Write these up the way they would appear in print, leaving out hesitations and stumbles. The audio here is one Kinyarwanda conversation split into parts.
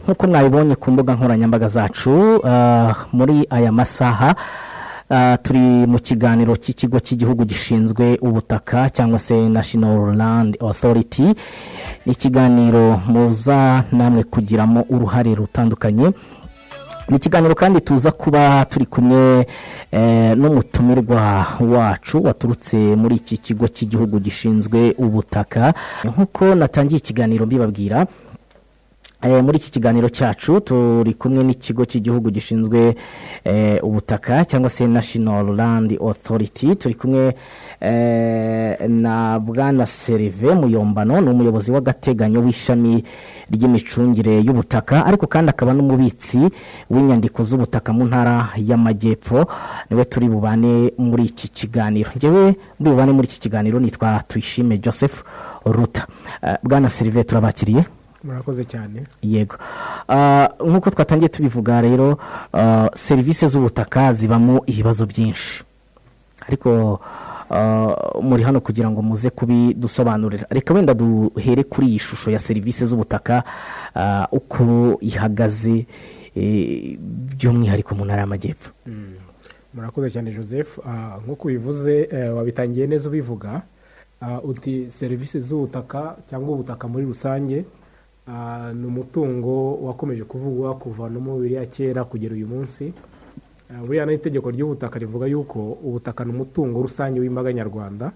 Nk'uko mwabibonye ku mbuga nkoranyambaga zacu, muri aya masaha turi mu kiganiro cy'ikigo cy'igihugu gishinzwe ubutaka cyangwa se National Land Authority. Ni ikiganiro muza namwe kugiramo uruhare rutandukanye. Ni ikiganiro kandi tuza kuba turi kumwe n'umutumirwa wacu waturutse muri iki kigo cy'igihugu gishinzwe ubutaka. Nk'uko natangiye ikiganiro mbibabwira, muri iki kiganiro cyacu turi kumwe n'ikigo cy'igihugu gishinzwe ubutaka cyangwa se National Land Authority. Turi kumwe na Bwana Serive Muyombano, ni umuyobozi w'agateganyo w'ishami ry'imicungire y'ubutaka, ariko kandi akaba n'umubitsi w'inyandiko z'ubutaka mu Ntara y'Amajyepfo. Niwe turi bubane muri iki kiganiro. Ngewe muri bubane muri iki kiganiro nitwa Tuyishime Joseph Ruta. Bwana Serive, turabakiriye. Murakoze cyane. Yego. Nk'uko twatangiye tubivuga rero, serivisi z'ubutaka zibamo ibibazo byinshi, ariko muri hano kugira ngo muze kubidusobanurira. Reka wenda duhere kuri iyi shusho ya serivisi z'ubutaka, uko ihagaze, by'umwihariko mu Ntara y'Amajyepfo. Murakoze cyane, Joseph. Nk'uko ubivuze, wabitangiye neza ubivuga uti serivisi z'ubutaka cyangwa ubutaka muri rusange ni umutungo wakomeje kuvugwa kuva no mu bibiri ya kera kugera uyu munsi. Buriya n'itegeko ry'ubutaka rivuga yuko ubutaka ni umutungo rusange w'imbaga nyarwanda,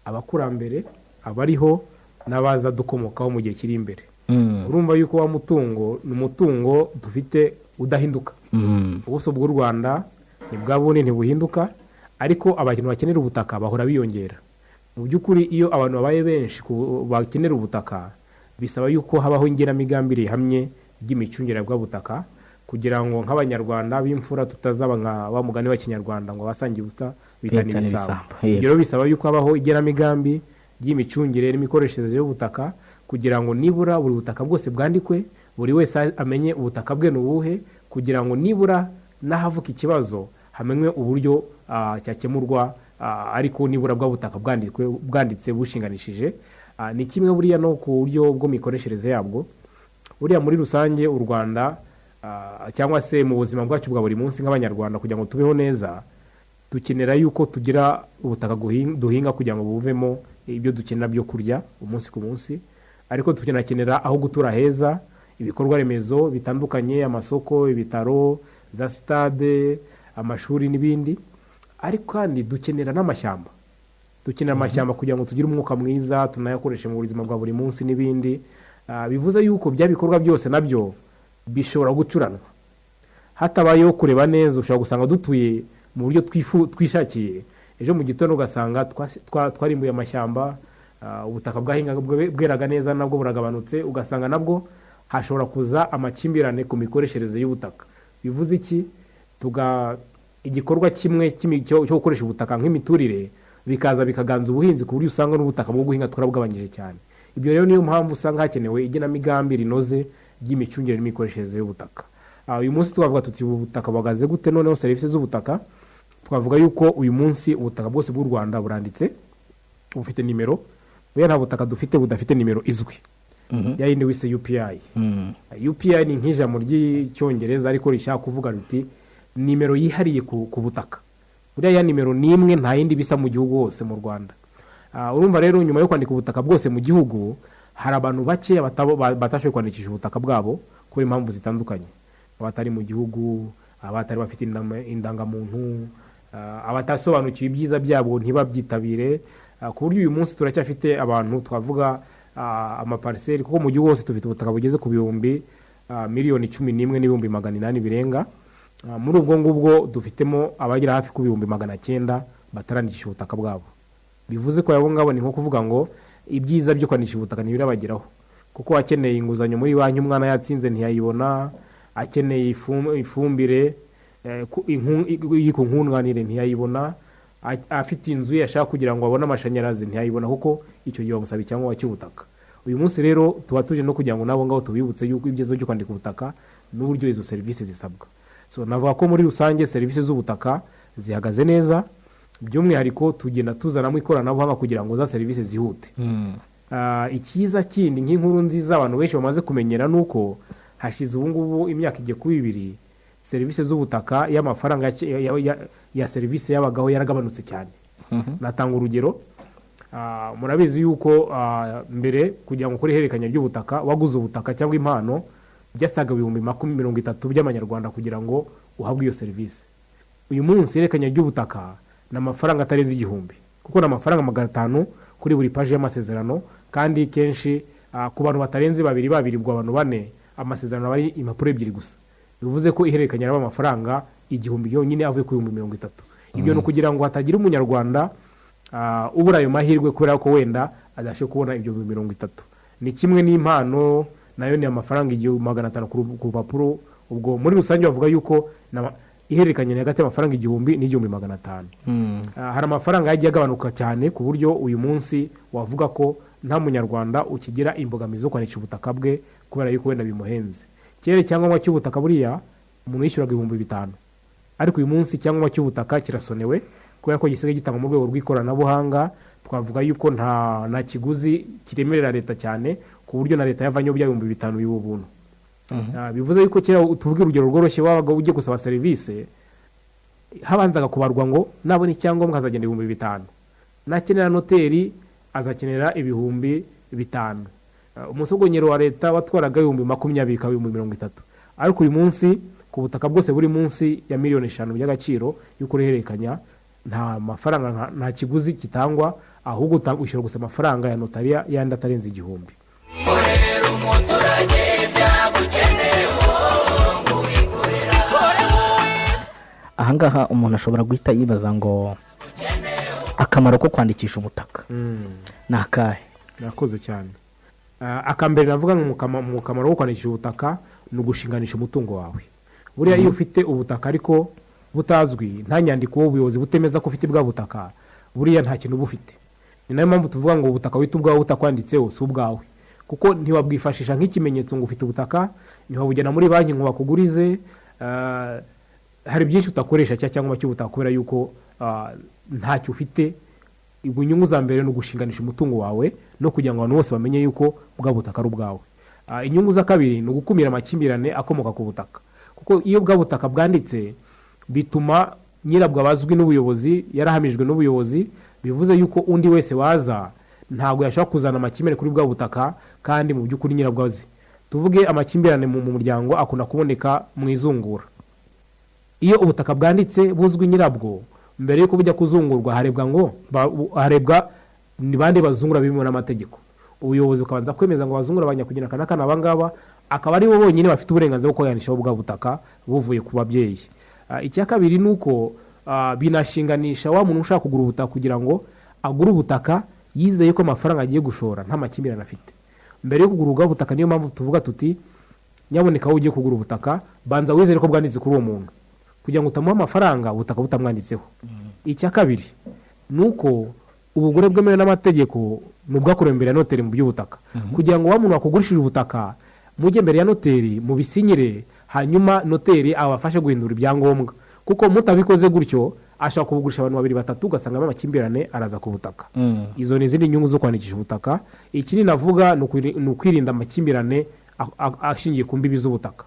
abakurambere, abariho n'abaza dukomokaho mu gihe kiri imbere. Urumva yuko wa mutungo ni umutungo dufite udahinduka. Ubuso bw'u Rwanda ni bwa bundi, ntibuhinduka, ariko abantu bakenera ubutaka bahora biyongera. Mu by'ukuri, iyo abantu babaye benshi bakenera ubutaka, bisaba yuko habaho igenamigambi rihamye ry'imicungire bw'ubutaka, kugira ngo nk'Abanyarwanda b'imfura tutazaba nka wa mugani wa Kinyarwanda ngo abasangiye ubuta bitana bitana ibisambo. Ibisambo, yego. Ibyo rero bisaba yuko habaho igenamigambi ry'imicungire n'imikoreshereze y'ubutaka, kugira ngo nibura buri butaka bwose bwandikwe, buri wese amenye ubutaka bwe ni ubuhe, kugira ngo nibura n'ahavuka ikibazo hamenywe uburyo cyakemurwa, ariko nibura bwa butaka bwandikwe, bwanditse, bushinganishije. Ni kimwe buriya no ku buryo bw'imikoreshereze yabwo. Buriya muri rusange u Rwanda, cyangwa se mu buzima bwacu bwa buri munsi nk'Abanyarwanda, kugira ngo tubeho neza, dukenera yuko tugira ubutaka duhinga kugira ngo buvemo ibyo dukenera byo kurya umunsi ku munsi, ariko tunakenera aho gutura heza, ibikorwa remezo bitandukanye, amasoko, ibitaro, za sitade, amashuri n'ibindi. Ariko kandi dukenera n'amashyamba. Dukenera amashyamba kugira ngo tugire umwuka mwiza, tunayakoreshe mu buzima bwa buri munsi n'ibindi. Bivuze yuko bya bikorwa byose nabyo bishobora gucuranwa hatabayeho kureba neza. Ushobora gusanga dutuye mu buryo twishakiye, ejo mu gitondo ugasanga twarimbuye amashyamba, ubutaka bwahingaga bweraga neza nabwo buragabanutse, ugasanga nabwo hashobora kuza amakimbirane ku mikoreshereze y'ubutaka. Bivuze iki? Tuga igikorwa kimwe cyo gukoresha ubutaka nk'imiturire bikaza bikaganza ubuhinzi, ku buryo usanga n'ubutaka bwo guhinga twarabugabanyije cyane. Ibyo rero niyo mpamvu usanga hakenewe igenamigambi rinoze ry'imicungire n'imikoreshereze y'ubutaka. Uyu munsi twavuga tuti ubu butaka buhagaze gute? Noneho serivisi z'ubutaka, twavuga yuko uyu munsi ubutaka bwose bw'u Rwanda buranditse, bufite nimero. Buriya nta butaka dufite budafite nimero izwi, ya yindi wise UPI. UPI ni nk'ijambo ry'Icyongereza ariko rishaka kuvuga riti nimero yihariye ku butaka. Buriya ya nimero ni imwe, nta yindi bisa mu gihugu hose mu Rwanda. Urumva rero, nyuma yo kwandika ubutaka bwose mu gihugu, hari abantu bakeya batashoboye kwandikisha ubutaka bwabo kubera impamvu zitandukanye: abatari mu gihugu, abatari bafite indangamuntu, abatasobanukiwe ibyiza byabwo ntibabyitabire, ku buryo uyu munsi turacyafite abantu twavuga amapariseri, kuko mu gihugu hose dufite ubutaka bugeze ku bihumbi 11,800,000 birenga. Muri ubwo ngubwo dufitemo abagera hafi ku 900,000 batarandikisha ubutaka bwabo. Bivuze ko abo ngabo ni nko kuvuga ngo ibyiza byo kwandikisha ubutaka ntibirabageraho, kuko akeneye inguzanyo muri banki, umwana yatsinze, ntiyayibona; akeneye ifumbire iri ku nkunganire, ntiyayibona; afite inzu ye ashaka kugira ngo abone amashanyarazi, ntiyayibona, kuko icyo gihe bamusaba icyangombwa cy'ubutaka. Uyu munsi rero tuba tuje no kugira ngo n'abo ngabo tubibutse yuko ibyiza byo kwandika ubutaka n'uburyo izo serivisi zisabwa. So navuga ko muri rusange serivisi z'ubutaka zihagaze neza. By'umwihariko tugenda tuzanamo ikoranabuhanga kugira ngo za serivisi zihute. Icyiza kindi, nk'inkuru nziza abantu benshi bamaze kumenyera, ni uko Hashize ubu ngubu imyaka igiye kuba 2, serivisi z'ubutaka y'amafaranga ya serivisi yabagaho yaragabanutse cyane. Natanga urugero, murabizi yuko mbere kugira ngo ukore ihererekanya ry'ubutaka waguze ubutaka cyangwa impano byasaga 30,000 by'amanyarwanda kugira ngo uhabwe iyo serivisi. Uyu munsi ihererekanya ry'ubutaka ni amafaranga atarenze 1000, kuko ni amafaranga 500 kuri buri paji y'amasezerano, kandi kenshi ku bantu batarenze babiri babiri, ubwo abantu bane, amasezerano aba ari impapuro 2 gusa. Bivuze ko ihererekanya riba amafaranga 1000 yonyine avuye ku 30,000. Ibyo ni ukugira ngo hatagira umunyarwanda ubura ayo mahirwe kubera ko wenda adashe kubona ibyo 30,000. Ni kimwe n'impano, nayo ni amafaranga 1500 ku rupapuro. Ubwo muri rusange bavuga yuko ihererekanya ni hagati y'amafaranga 1000 n'1500. Hari amafaranga yagiye agabanuka cyane ku buryo uyu munsi wavuga ko nta munyarwanda ukigira imbogamizi zo kwandikisha ubutaka bwe kubera yuko wenda bimuhenze. Kera icyangombwa cy'ubutaka buriya umuntu yishyuraga 5000, ariko uyu munsi icyangombwa cy'ubutaka kirasonewe kubera ko gisigaye gitangwa mu rwego rw'ikoranabuhanga. Twavuga yuko nta kiguzi kiremerera leta cyane, ku buryo na leta yavanyeho bya 5000 biba ubuntu. Bivuze yuko kera, tuvuge urugero rworoshye, wabaga ugiye gusaba serivisi habanzaga kubarwa ngo nabona icyangombwa azagenda 5000, nakenera noteri azakenera 5000, umusogongero wa leta watwaraga 20,000 bikaba 30,000. Ariko uyu munsi ku butaka bwose buri munsi ya miliyoni 5 by'agaciro y'uko uruhererekanya, nta mafaranga, nta kiguzi gitangwa, ahubwo wishyura gusa amafaranga ya notariya yandi atarenze 1000. Ahangaha umuntu ashobora guhita yibaza ngo akamaro ko kwandikisha ubutaka ni akahe? Murakoze cyane. Akambere navuga mu kamaro ko kwandikisha ubutaka ni ugushinganisha umutungo wawe. Buriya iyo ufite ubutaka ariko butazwi, nta nyandiko ubuyobozi butemeza ko ufite bwa butaka, buriya nta kintu uba ufite. Ni nayo mpamvu tuvuga ngo ubutaka wita ubwawe utakwanditseho si ubwawe, kuko ntiwabwifashisha nk'ikimenyetso ngo ufite ubutaka, ntiwabujyana muri banki ngo bakugurize. Hari byinshi utakoresha cya cyangombwa cy'ubutaka kubera yuko ntacyo ufite. Ubwo inyungu za mbere ni ugushinganisha umutungo wawe no kugira ngo abantu bose bamenye yuko bwa butaka ari ubwawe. Inyungu za kabiri ni ugukumira amakimbirane akomoka ku butaka, kuko iyo bwa butaka bwanditse bituma nyirabwo abazwi n'ubuyobozi, yarahamijwe n'ubuyobozi. Bivuze yuko undi wese waza ntabwo yashobora kuzana amakimbirane kuri bwa butaka kandi mu by'ukuri nyirabwo azi. Tuvuge amakimbirane mu muryango akunda kuboneka mu izungura. Iyo ubutaka bwanditse buzwi nyirabwo, mbere y'uko bujya kuzungurwa harebwa ngo harebwa ni bande bazungura bemewe n'amategeko. Ubuyobozi bukabanza kwemeza ngo bazungura abanyakugena aka n'aka n'aba ngaba, akaba ari bo bonyine bafite uburenganzira bwo kuyanishaho bwa butaka buvuye ku babyeyi. Icya kabiri ni uko binashinganisha wa muntu ushaka kugura ubutaka, kugira ngo agure ubutaka yizeye ko amafaranga agiye gushora nta makimbirane afite mbere yo kugura ubwo butaka. Niyo mpamvu tuvuga tuti nyaboneka wowe ugiye kugura ubutaka, banza wizere ko bwanditse kuri uwo muntu, kugira ngo utamuha amafaranga ubutaka butamwanditseho. Icya kabiri ni uko ubugure bwemewe n'amategeko ni ubwakorewe imbere ya noteri mu by'ubutaka, kugira ngo wa muntu wakugurishije ubutaka mujye imbere ya noteri mubisinyire, hanyuma noteri abafashe guhindura ibyangombwa, kuko mutabikoze gutyo ashobora kubugurisha abantu babiri batatu, ugasangamo amakimbirane araza ku butaka. Izo ni izindi nyungu zo kwandikisha ubutaka. Ikindi navuga ni ukwirinda amakimbirane ashingiye ku mbibi z'ubutaka.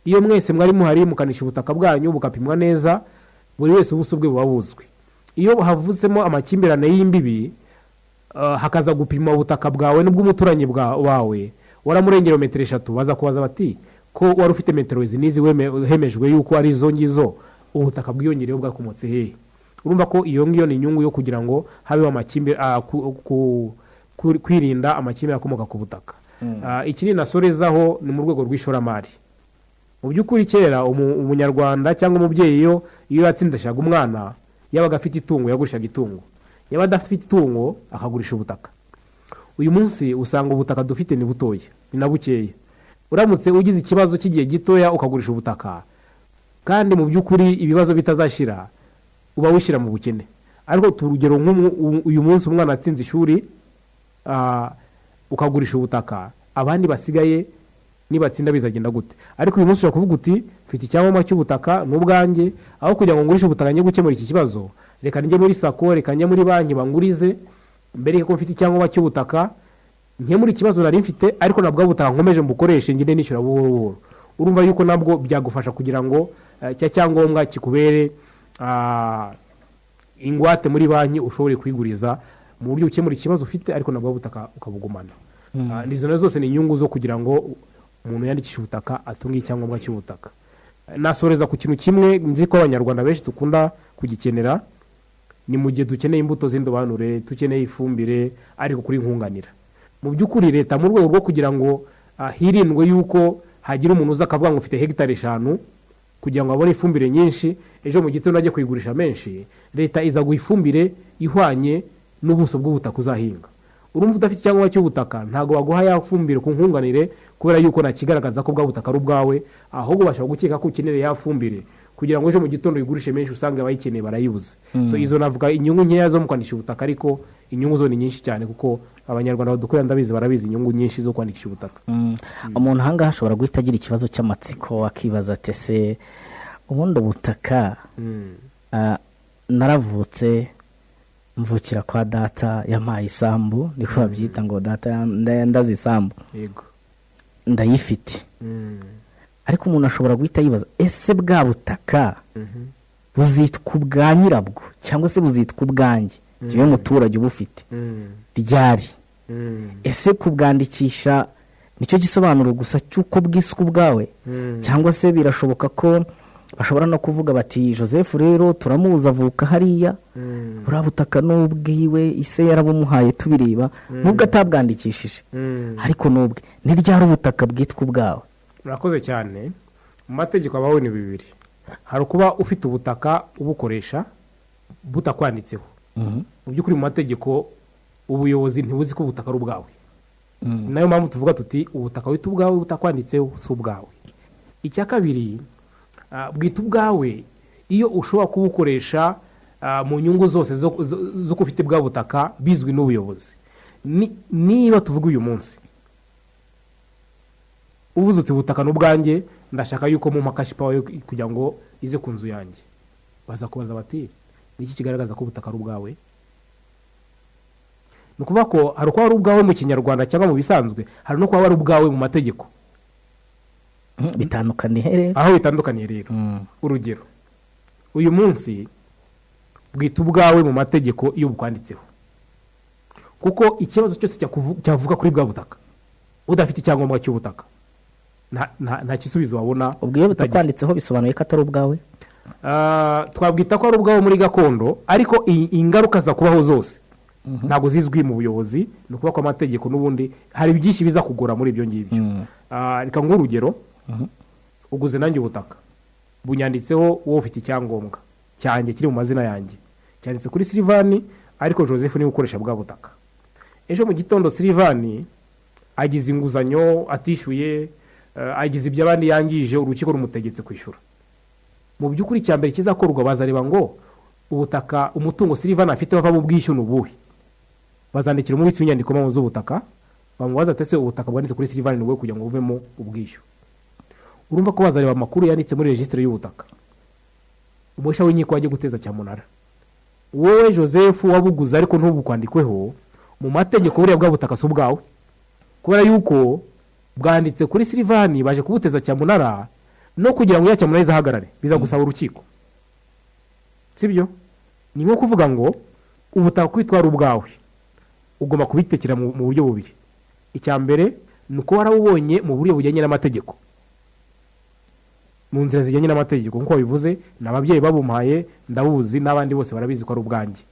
Iyo mwese mwari muhari mukanisha ubutaka bwanyu bugapimwa neza, buri wese ubuso bwe buba buzwi. Iyo havutsemo amakimbirane y'imbibi, hakaza gupima ubutaka bwawe n'ubw'umuturanyi wawe, waramurengera metero 3, baza kubaza bati ko wari ufite metero izi n'izi, hemejwe yuko ari izo ngizo, ubutaka bwiyongereyeho bwakomotse hehe? Urumva ko iyo ngiyo ni inyungu yo kugira ngo habeho kwirinda amakimbirane akomoka ku butaka. Ikindi nasorezaho ni mu rwego rw'ishoramari. Mu by'ukuri kera umunyarwanda cyangwa umubyeyi iyo yatsindashaga umwana, yabaga afite itungo yagurishaga itungo, yaba adafite itungo akagurisha ubutaka. Uyu munsi usanga ubutaka dufite ni butoya, ni na bukeya. Uramutse ugize ikibazo cy'igihe gitoya ukagurisha ubutaka, kandi mu by'ukuri ibibazo bitazashira, uba wishyira mu bukene. Ariko urugero uyu munsi umwana atsinze ishuri, ukagurisha ubutaka, abandi basigaye nibatsinda bizagenda gute? Ariko uyu munsi ushobora kuvuga uti mfite icyangombwa cy'ubutaka ni ubwanjye, aho kugira ngo ngurishe ubutaka njye gukemura iki kibazo, reka njye muri SACCO, reka njye muri banki bangurize, mbere ko mfite icyangombwa cy'ubutaka. Nkemura ikibazo nari mfite, ariko nabwo butaka nkomeje mbukoreshe, ngende nishyura buhoro buhoro. Urumva yuko nabwo byagufasha kugira ngo cya cyangombwa kikubere ingwate muri banki, ushobore kwiguriza mu buryo ukemura ikibazo ufite, ariko nabwo butaka ukabugumana. Izo nazo zose ni inyungu zo kugira ngo umuntu yandikishe ubutaka, atunge icyangombwa cy'ubutaka. Nasoreza ku kintu kimwe nzi ko Abanyarwanda benshi dukunda kugikenera, ni mu gihe dukeneye imbuto z'indobanure, dukeneye ifumbire, ariko kuri nkunganira. Mu by'ukuri leta, mu rwego rwo kugira ngo hirindwe yuko hagira umuntu uza akavuga ngo ufite hegitari 5 kugira ngo abone ifumbire nyinshi, ejo mu gitondo ajye kuyigurisha menshi, leta iza guha ifumbire ihwanye n'ubuso bw'ubutaka uzahinga. Urumva, udafite icyangombwa cy'ubutaka ntabwo baguha ya fumbire ku nkunganire, kubera yuko nta kigaragaza ko bwa butaka ari ubwawe. Ahubwo bashobora gukeka ko ukeneye ya fumbire kugira ngo ejo mu gitondo uyigurishe menshi, usange abayikeneye barayibuze. So izo navuga inyungu nkeya zo mu kwandikisha ubutaka, ariko inyungu zo ni nyinshi cyane, kuko Abanyarwanda badukorera ndabizi, barabizi inyungu nyinshi zo kwandikisha ubutaka. Umuntu ahangaha ashobora guhita agira ikibazo cy'amatsiko, akibaza ati: "Ese ubundi ubutaka, naravutse mvukira kwa data, yampaye isambu, niko babyita ngo data yandaze isambu, ndayifite." Ariko umuntu ashobora guhita yibaza: ese bwa butaka buzitwa ubwa nyirabwo cyangwa se buzitwa ubwanjye, njyewe muturage ubufite, ryari? Ese kubwandikisha nicyo gisobanuro gusa cy'uko bwiswe ubwawe, cyangwa se birashoboka ko bashobora no kuvuga bati: "Joseph rero turamuzi, avuka hariya, buriya butaka n'ubwiwe, ise yarabumuhaye tubireba, nubwo atabwandikishije, ariko n'ubwe"? Ni ryari ubutaka bwitwa ubwawe? Murakoze cyane. Mu mategeko habaho ni bibiri: hari ukuba ufite ubutaka ubukoresha butakwanditseho. Mu by'ukuri mu mategeko ubuyobozi ntibuzi ko ubutaka ari ubwawe. Ni nayo mpamvu tuvuga tuti ubutaka wita ubwawe butakwanditseho si ubwawe. Icya kabiri, bwita ubwawe iyo ushobora kubukoresha mu nyungu zose zo ko ufite bwa butaka bizwi n'ubuyobozi. Niba tuvuga uyu munsi uvuze uti: "Ubutaka ni ubwanjye, ndashaka yuko mumpa cash power kugira ngo ize ku nzu yanjye," baza kubaza bati: "Ni iki kigaragaza ko ubutaka ari ubwawe?" Ni ukuvuga ko hari ukuba ari ubwawe mu Kinyarwanda cyangwa mu bisanzwe, hari no kuba ari ubwawe mu mategeko. Bitandukaniye rero? Aho bitandukaniye rero, urugero, uyu munsi bwita ubwawe mu mategeko iyo bukwanditseho, kuko ikibazo cyose cyavuga kuri bwa butaka udafite icyangombwa cy'ubutaka nta gisubizo wabona. Ubwo iyo butakwanditseho bisobanuye ko atari ubwawe? Twabwita ko ari ubwawe muri gakondo, ariko ingaruka za kubaho zose ntabwo zizwi mu buyobozi. Ni ukuvuga ko amategeko n'ubundi hari byinshi biza kugora muri ibyo ngibyo. Reka nguhe urugero: uguze nanjye ubutaka, bunyanditseho, wowe ufite icyangombwa cyanjye kiri mu mazina yanjye, cyanditse kuri Silivani, ariko Joseph niwe ukoresha bwa butaka. Ejo mu gitondo Silivani agize inguzanyo atishyuye, agize ibyo abandi yangije, urukiko rumutegetse kwishyura. Mu by'ukuri icya mbere kizakorwa, bazareba ngo ubutaka, umutungo Silivani afite bava mu bwishyu ni ubuhe? Bazandikira umubitsi w'inyandiko mpamo z'ubutaka, bamubaza ati: "Ese ubutaka bwanditse kuri Silivani ni ubuhe kugira ngo buvemo ubwishyu?" Urumva ko bazareba amakuru yanditse muri regisitire y'ubutaka. Umuhesha w'inkiko wajya guteza cyamunara wowe Joseph wabuguze ariko ntubukwandikweho, mu mategeko buriya bwa butaka si ubwawe, kubera yuko bwanditse kuri Silivani. Baje kubuteza cyamunara, no kugira ngo ya cyamunara izahagarare biza gusaba urukiko, sibyo? Ni nko kuvuga ngo ubutaka kwitwara ubwawe ugomba kubitekera mu buryo bubiri. Icya mbere ni uko warawubonye mu buryo bujyanye n'amategeko, mu nzira zijyanye n'amategeko, nk'uko babivuze, ni ababyeyi babumpaye, ndabuzi, n'abandi bose barabizi ko ari ubwanjye.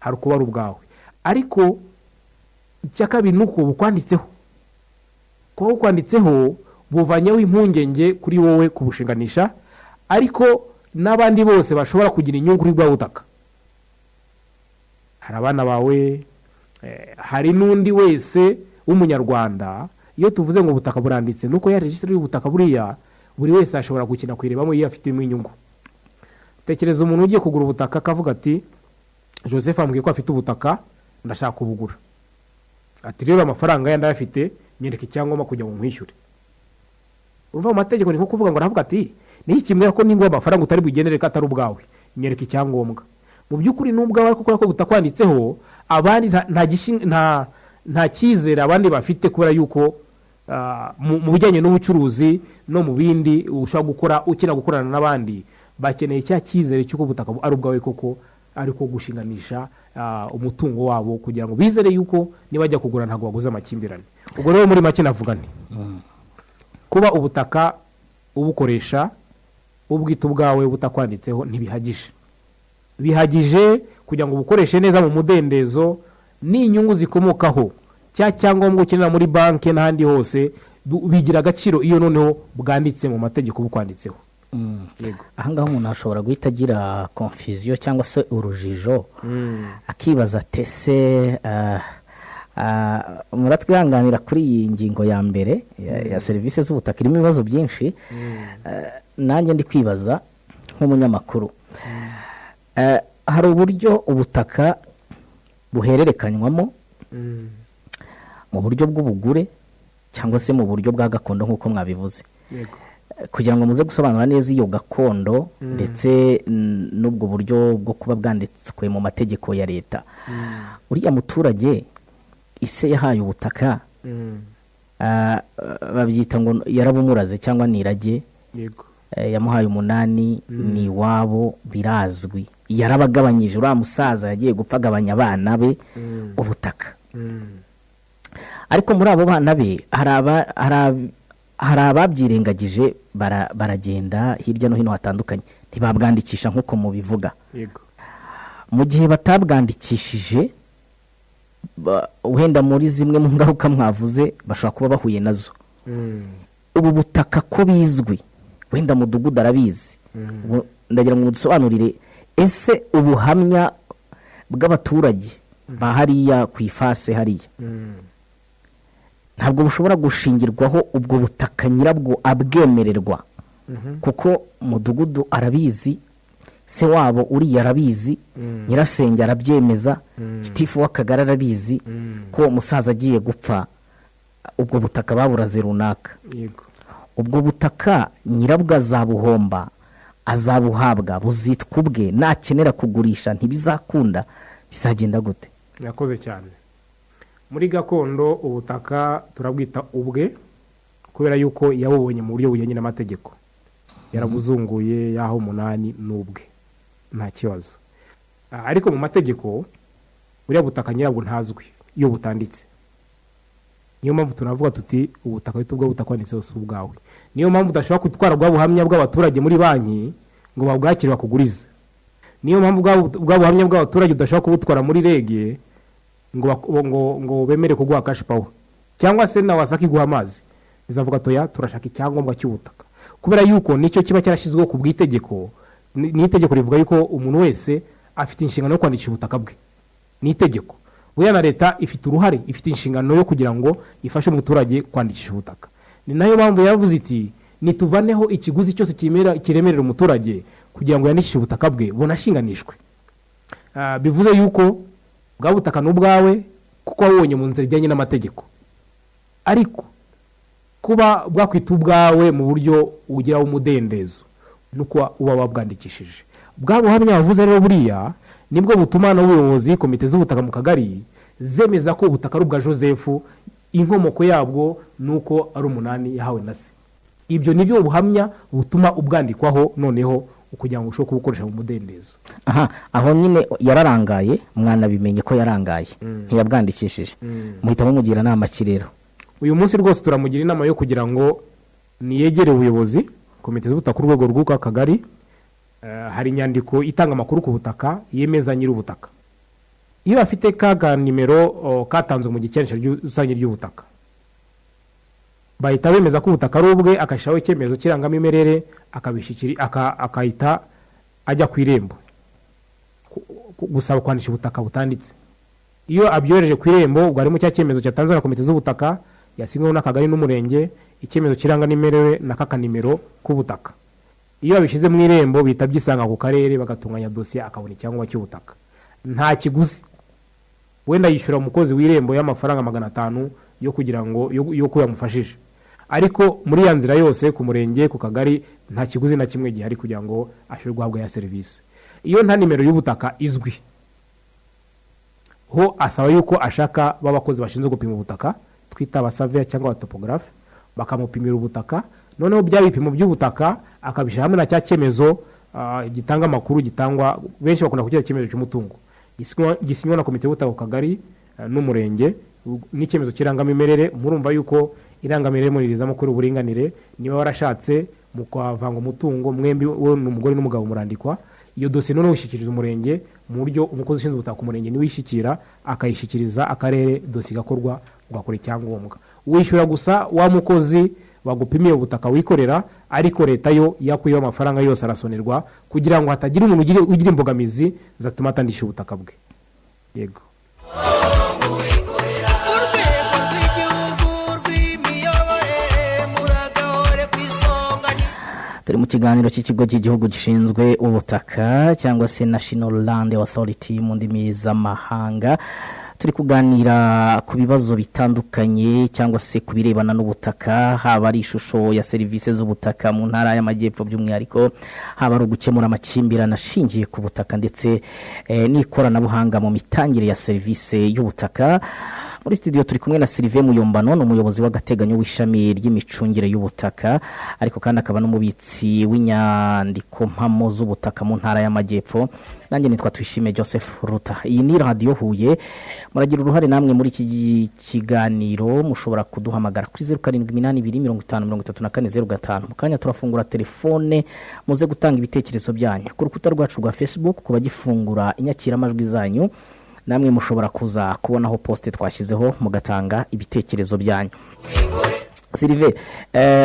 Hari ukuba ari ubwawe, ariko icya kabiri ni uko bukwanditseho. Kuba bukwanditseho buvanyeho impungenge kuri wowe kubushinganisha, ariko n'abandi bose bashobora kugira inyungu kuri bwa butaka. Hari abana bawe, hari n'undi wese w'Umunyarwanda. Iyo tuvuze ngo ubutaka buranditse, nuko ya regisitiri y'ubutaka buriya buri wese ashobora gukina kuyirebamo iyo afitemo inyungu. Tekereza umuntu ugiye kugura ubutaka akavuga ati: "Joseph ambwiye ko afite ubutaka, ndashaka kubugura." Ati: "Rero amafaranga ye ndayafite, nyereka icyangombwa kugira ngo nkwishyure." Urumva mu mategeko ni nko kuvuga ngo aravuga ati: "Niyo kimwe ko ninguha amafaranga utari bugendere ko atari ubwawe, nyereka icyangombwa." Mu by'ukuri ni ubwawe, kuko butakwanditseho abandi nta Nta cyizere abandi bafite, kubera yuko mu bijyanye n'ubucuruzi no mu bindi ushobora gukora, ukina gukorana n'abandi, bakeneye cya cyizere cy'uko ubutaka ari ubwawe koko, ariko gushinganisha umutungo wabo kugira ngo bizere yuko nibajya kugura ntabwo baguze amakimbirane. Ubwo rero muri make navuga nti kuba ubutaka ubukoresha ubwita ubwawe butakwanditseho ntibihagije. Bihagije kugira ngo ubukoreshe neza mu mudendezo n'inyungu zikomokaho, cya cyangombwa ukenera muri banki n'ahandi hose, bigira agaciro iyo noneho bwanditse mu mategeko, bukwanditseho. Yego. Ahangaha umuntu ashobora guhita agira confusion cyangwa se urujijo, akibaza ati: "Ese muratwihanganira kuri iyi ngingo ya mbere ya serivisi z'ubutaka irimo ibibazo byinshi. Nanjye ndi kwibaza nk'umunyamakuru. Hari uburyo ubutaka buhererekanywamo mu buryo bw'ubugure cyangwa se mu buryo bwa gakondo nk'uko mwabivuze." Kugira ngo muze gusobanura neza iyo gakondo ndetse n'ubwo buryo bwo kuba bwanditswe mu mategeko ya leta, uriya muturage ise yahaye ubutaka, babyita ngo yarabumuraze cyangwa nirage. Yamuhaye umunani, ni iwabo birazwi, yarabagabanyije. Uriya musaza yagiye gupfa agabanya abana be ubutaka, ariko muri abo bana be hari ababyirengagije, baragenda hirya no hino hatandukanye, ntibabwandikisha nk'uko mubivuga. Mu gihe batabwandikishije, wenda muri zimwe mu ngaruka mwavuze bashobora kuba bahuye nazo. Ubu butaka ko bizwi, wenda mudugudu arabizi. Ubu ndagira ngo mudusobanurire: ese ubuhamya bw'abaturage ba hariya ku ifase hariya ntabwo bushobora gushingirwaho ubwo butaka nyirabwo abwemererwa? Kuko mudugudu arabizi, se wabo uriya arabizi, nyirasenge arabyemeza, gitifu w'akagari arabizi ko uwo musaza agiye gupfa ubwo butaka baburaze runaka. Ubwo butaka nyirabwo azabuhomba, azabuhabwa, buzitwa ubwe? Nakenera kugurisha ntibizakunda? Bizagenda gute? Yakoze cyane. Muri gakondo ubutaka turabwita ubwe kubera yuko yabubonye mu buryo bujyanye n'amategeko, yarabuzunguye, yaho umunani n'ubwe, nta kibazo. Ariko mu mategeko buriya butaka nyirabwo ntazwi iyo butanditse. Niyo mpamvu tunavuga tuti ubutaka bwite ubwo butakwanditseho si ubwawe. Niyo mpamvu udashobora gutwara bwa buhamya bw'abaturage muri banki ngo babwakire bakugurize. Niyo mpamvu bwa buhamya bw'abaturage udashobora kubutwara muri REG ngo bemere kuguha cash power, cyangwa se na WASAC iguha amazi, izavuga toya, turashaka icyangombwa cy'ubutaka, kubera yuko nicyo kiba cyarashyizweho ku bw'itegeko. Ni itegeko rivuga yuko umuntu wese afite inshingano yo kwandikisha ubutaka bwe, ni itegeko. Buriya na leta ifite uruhare, ifite inshingano yo kugira ngo ifashe umuturage kwandikisha ubutaka. Ni nayo mpamvu yavuze iti nituvaneho ikiguzi cyose kiremerera umuturage kugira ngo yandikishe ubutaka bwe bunashinganishwe. Bivuze yuko bwa butaka ni ubwawe kuko wabubonye mu nzira ijyanye n'amategeko, ariko kuba bwakwita ubwawe mu buryo ugiraho umudendezo ni uko uba wabwandikishije. Bwa buhamya wavuze rero buriya nibwo butuma n'ubuyobozi, komite z'ubutaka mu kagari zemeza ko ubutaka ari ubwa Joseph, inkomoko yabwo ni uko ari umunani yahawe na se. Ibyo ni byo buhamya butuma ubwandikwaho noneho kugira ngo ushobore kubukoresha mu mudendezo. Aha aho nyine yararangaye, mwanabimenye ko yarangaye, ntiyabwandikishije, muhita mumugira inama ki rero? Uyu munsi rwose turamugira inama yo kugira ngo niyegere ubuyobozi, komite z'ubutaka ku rwego rw'akagari. Hari inyandiko itanga amakuru ku butaka yemeza nyir'ubutaka. Iyo afite ka ka nimero katanzwe mu gihe cy'ihanisha rusange ry'ubutaka, bahita bemeza ko ubutaka ari ubwe, agashyiraho icyemezo cy'irangamimerere, akahita ajya ku Irembo gusaba kwandisha ubutaka butanditse. Iyo abyohereje ku Irembo, ubwo harimo cya cyemezo cyatanzwe na komite z'ubutaka, yasinyweho n'akagari n'umurenge, icyemezo cy'irangamimerere na kakanimero k'ubutaka, iyo babishyize mu Irembo bihita byisanga ku karere, bagatunganya dosiye, akabona icyangombwa cy'ubutaka. Nta kiguzi, wenda yishyura umukozi w'Irembo y'amafaranga 500 yo kugira ngo yo ko yamufashije, ariko muri ya nzira yose ku murenge, ku kagari, nta kiguzi na kimwe gihari kugira ngo ashobore guhabwa ya serivisi. Iyo nta nimero y'ubutaka izwi. Ho asaba yuko ashaka b'abakozi bashinzwe gupima ubutaka, twita abasurveyor cyangwa abatopographe, bakamupimira ubutaka. Noneho bya bipimo by'ubutaka akabishyira hamwe na cya cyemezo gitanga amakuru, gitangwa, benshi bakunda kugira icyemezo cy'umutungo gisinywa na komite y'ubutaka ku kagari n'umurenge, n'icyemezo cy'irangamimerere. Murumva yuko irangamimerere murizamo kuri uburinganire, niba warashatse mukavanga umutungo mwembi, wowe n'umugore n'umugabo murandikwa. Iyo dosiye noneho ushyikiriza umurenge mu buryo umukozi ushinzwe ubutaka ku murenge niwe uyishyikira, akayishyikiriza akarere, dosiye igakorwa, ugakora icyangombwa. Wishyura gusa wa mukozi bagupimiye ubutaka wikorera, ariko leta yo yakuyeho amafaranga yose, arasonerwa kugira ngo hatagira umuntu ugira imbogamizi zatuma atandisha ubutaka bwe. Yego. Urwego rw'Igihugu rw'Imiyoborere, muragahore ku isonga. Turi mu kiganiro cy'Ikigo cy'Igihugu gishinzwe Ubutaka, cyangwa se National Land Authority mu ndimi z'amahanga. Turi kuganira ku bibazo bitandukanye cyangwa se ku birebana n'ubutaka, haba ari ishusho ya serivisi z'ubutaka mu Ntara y'Amajyepfo by'umwihariko, haba ari ugukemura amakimbirane ashingiye ku butaka, ndetse n'ikoranabuhanga mu mitangire ya serivisi y'ubutaka. Muri studio turi kumwe na Sylvain Muyombano, ni umuyobozi w'agateganyo w'ishami ry'imicungire y'ubutaka, ariko kandi akaba n'umubitsi w'inyandiko mpamo z'ubutaka mu Ntara y'Amajyepfo. Nanjye nitwa Tuyishime Joseph Ruta. Iyi ni Radiyo Huye. Muragira uruhare namwe muri iki kiganiro. Mushobora kuduhamagara kuri 0782503405. Mu kanya turafungura telefone muze gutanga ibitekerezo byanyu. Ku rukuta rwacu rwa Facebook, ku bagifungura inyakiramajwi zanyu, namwe mushobora kuza kubonaho post twashyizeho, mugatanga ibitekerezo byanyu. Sylvain,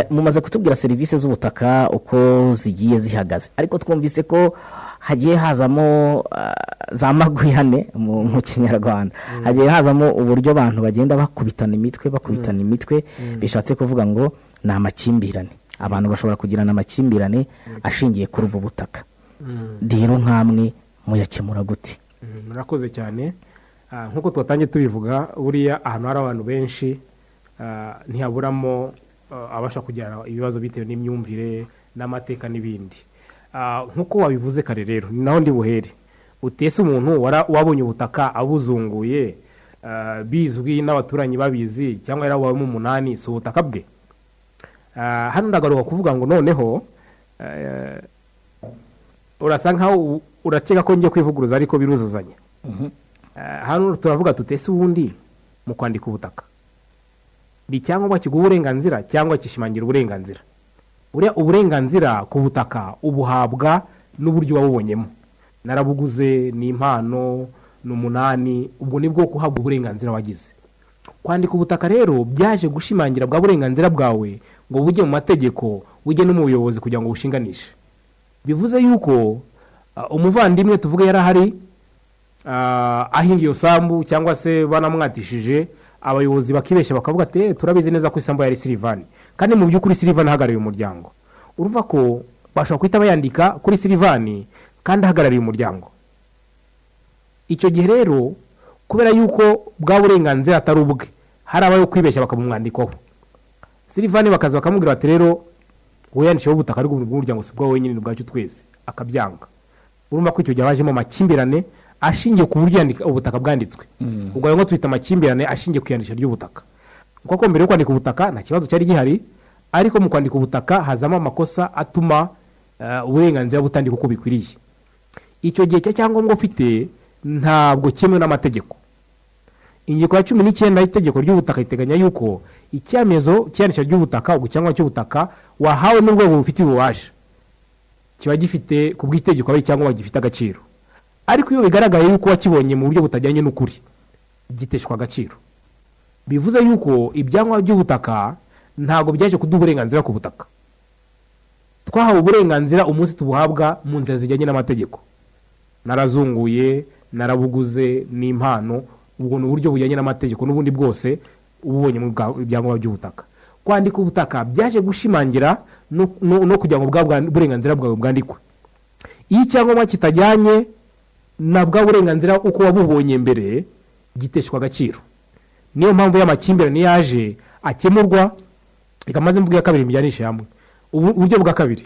mumaze kutubwira serivisi z'ubutaka uko zigiye zihagaze, ariko twumvise ko hagiye hazamo za maguyane mu Kinyarwanda, hagiye hazamo uburyo abantu bagenda bakubitana imitwe, bakubitana imitwe. Bishatse kuvuga ngo ni amakimbirane. Abantu bashobora kugirana amakimbirane ashingiye kuri ubu butaka. Rero nk'amwe muyakemura gute? Murakoze cyane. Nk'uko twatangiye tubivuga, buriya ahantu hari abantu benshi ntihaburamo abasha kugirana ibibazo bitewe n'imyumvire n'amateka n'ibindi. Nk'uko wabivuze kare rero, ni naho ndi buhere. Utese umuntu wabonye ubutaka abuzunguye, bizwi n'abaturanyi babizi, cyangwa yarabubamo umunani, si ubutaka bwe? Hano ndagaruka kuvuga ngo noneho urasa nkaho urakeka ko ngiye kwivuguruza, ariko biruzuzanya. Hano turavuga tutese ubundi mu kwandika ubutaka ni icyangombwa kiguha uburenganzira cyangwa kishimangira uburenganzira? Buriya uburenganzira ku butaka ubuhabwa n'uburyo wabubonyemo: narabuguze, ni impano, ni umunani, ubwo ni bwo guhabwa uburenganzira wagize. Kwandika ubutaka rero byaje gushimangira bwa burenganzira bwawe ngo bujye mu mategeko, bujye no mu buyobozi kugira ngo bushinganishe. Bivuze yuko umuvandimwe, tuvuge yari ahari ahinga iyo sambu, cyangwa se banamwatishije, abayobozi bakibeshya bakavuga ati: "Turabizi neza ko isambu yari Silivani," kandi mu by'ukuri Silivani ahagarariye umuryango. Urumva ko bashobora guhita bayandika kuri Silivani kandi ahagarariye umuryango. Icyo gihe rero, kubera yuko bwa burenganzira atari ubwe, hari abayo kwibeshya bakamumwandikaho Silivani, bakaza bakamubwira bati: "Rero wiyandisheho ubutaka, ariko bw'umuryango, si ubwawe wenyine, ni ubwacu twese," akabyanga. Urumva ko icyo gihe hajemo amakimbirane ashingiye ku buryo ubutaka bwanditswe. Ubwo ayo ngo twita amakimbirane ashingiye ku iyandisha ry'ubutaka, kuko mbere yo kwandika ubutaka nta kibazo cyari gihari, ariko mu kwandika ubutaka hazamo amakosa atuma uburenganzira butandikwa uko bikwiriye. Icyo gihe cya cyangombwa ufite ntabwo cyemewe n'amategeko. Ingingo ya 19 y'itegeko ry'ubutaka iteganya yuko icyemezo cy'iyandikisha ry'ubutaka, ubwo cyangwa cy'ubutaka wahawe n'urwego rubifitiye ububasha, kiba gifite ku bw'itegeko ari icyangombwa gifite agaciro. Ariko iyo bigaragaye yuko wakibonye mu buryo butajyanye n'ukuri, giteshwa agaciro. Bivuze yuko ibyangombwa by'ubutaka ntabwo byaje kuduha uburenganzira ku butaka. Twahawe uburenganzira umunsi tubuhabwa mu nzira zijyanye n'amategeko: narazunguye, narabuguze, n'impano, ubwo ni uburyo bujyanye n'amategeko. N'ubundi bwose ububonye mu ibyangombwa by'ubutaka. Kwandika ubutaka byaje gushimangira no kugira ngo bwa burenganzira bwawe bwandikwe. Iyo icyangombwa kitajyanye na bwa burenganzira uko wabubonye mbere, giteshwa agaciro. Niyo mpamvu y'amakimbirane yaje akemurwa. Reka maze mvuge iya kabiri, mbijyanishe hamwe. Ubu uburyo bwa kabiri: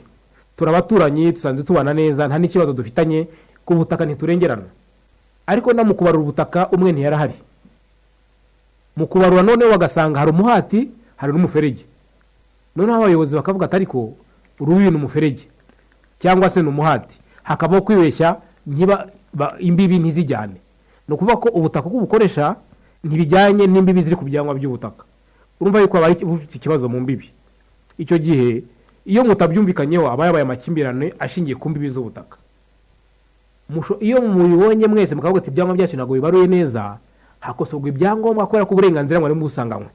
turi abaturanyi, dusanzwe tubana neza, nta n'ikibazo dufitanye ku butaka, ntiturengerana. Ariko no mu kubarura ubutaka umwe ntiyarahari. Mu kubarura noneho bagasanga hari umuhati, hari n'umuferege. Noneho abayobozi bakavuga ati: "Ariko urubibi ni umuferege cyangwa se ni umuhati." Hakabaho kwibeshya, imbibi ntizijyane. Ni ukuvuga ko ubutaka uko ubukoresha ntibijyanye n'imbibi ziri ku byangombwa by'ubutaka. Urumva yuko habaye ufite ikibazo mu mbibi. Icyo gihe iyo mutabyumvikanyeho, aba yabaye amakimbirane ashingiye ku mbibi z'ubutaka. Iyo mubibonye mwese mukavuga ati: "Ibyangombwa byacu ntabwo bibaruye neza," hakosorwa ibyangombwa kubera ko uburenganzira mwari mubusanganywe.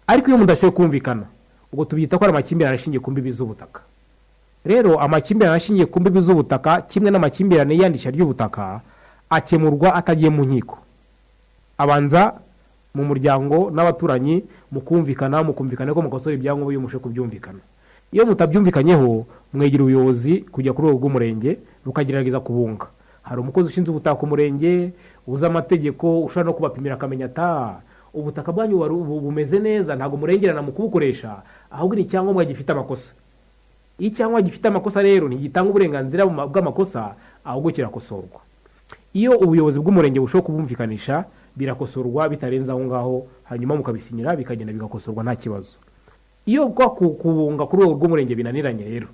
Ariko iyo mudashoboye kumvikana, ubwo tubyita ko ari amakimbirane ashingiye ku mbibi z'ubutaka. Rero amakimbirane ashingiye ku mbibi z'ubutaka, kimwe n'amakimbirane y'iyandikisha ry'ubutaka, akemurwa atagiye mu nkiko. Abanza mu muryango n'abaturanyi, mukumvikana, mukumvikana ko mukosora ibyangombwa iyo mushe kubyumvikana. Iyo mutabyumvikanyeho, mwegera ubuyobozi kujya ku rwego rw'umurenge, rukagerageza kubunga. Hari umukozi ushinzwe ubutaka ku murenge uzi amategeko, ushobora no kubapimira akamenya ata ubutaka bwanyu bumeze neza, ntabwo murengerana mu kubukoresha, ahubwo ni icyangombwa gifite amakosa. Iyo icyangombwa gifite amakosa rero, ntigitanga uburenganzira bw'amakosa, ahubwo kirakosorwa. Iyo ubuyobozi bw'umurenge bushobora kubumvikanisha, birakosorwa bitarenze aho ngaho, hanyuma mukabisinyira, bikagenda bigakosorwa nta kibazo. Iyo kwa kubunga ku rwego rw'umurenge binaniranye rero,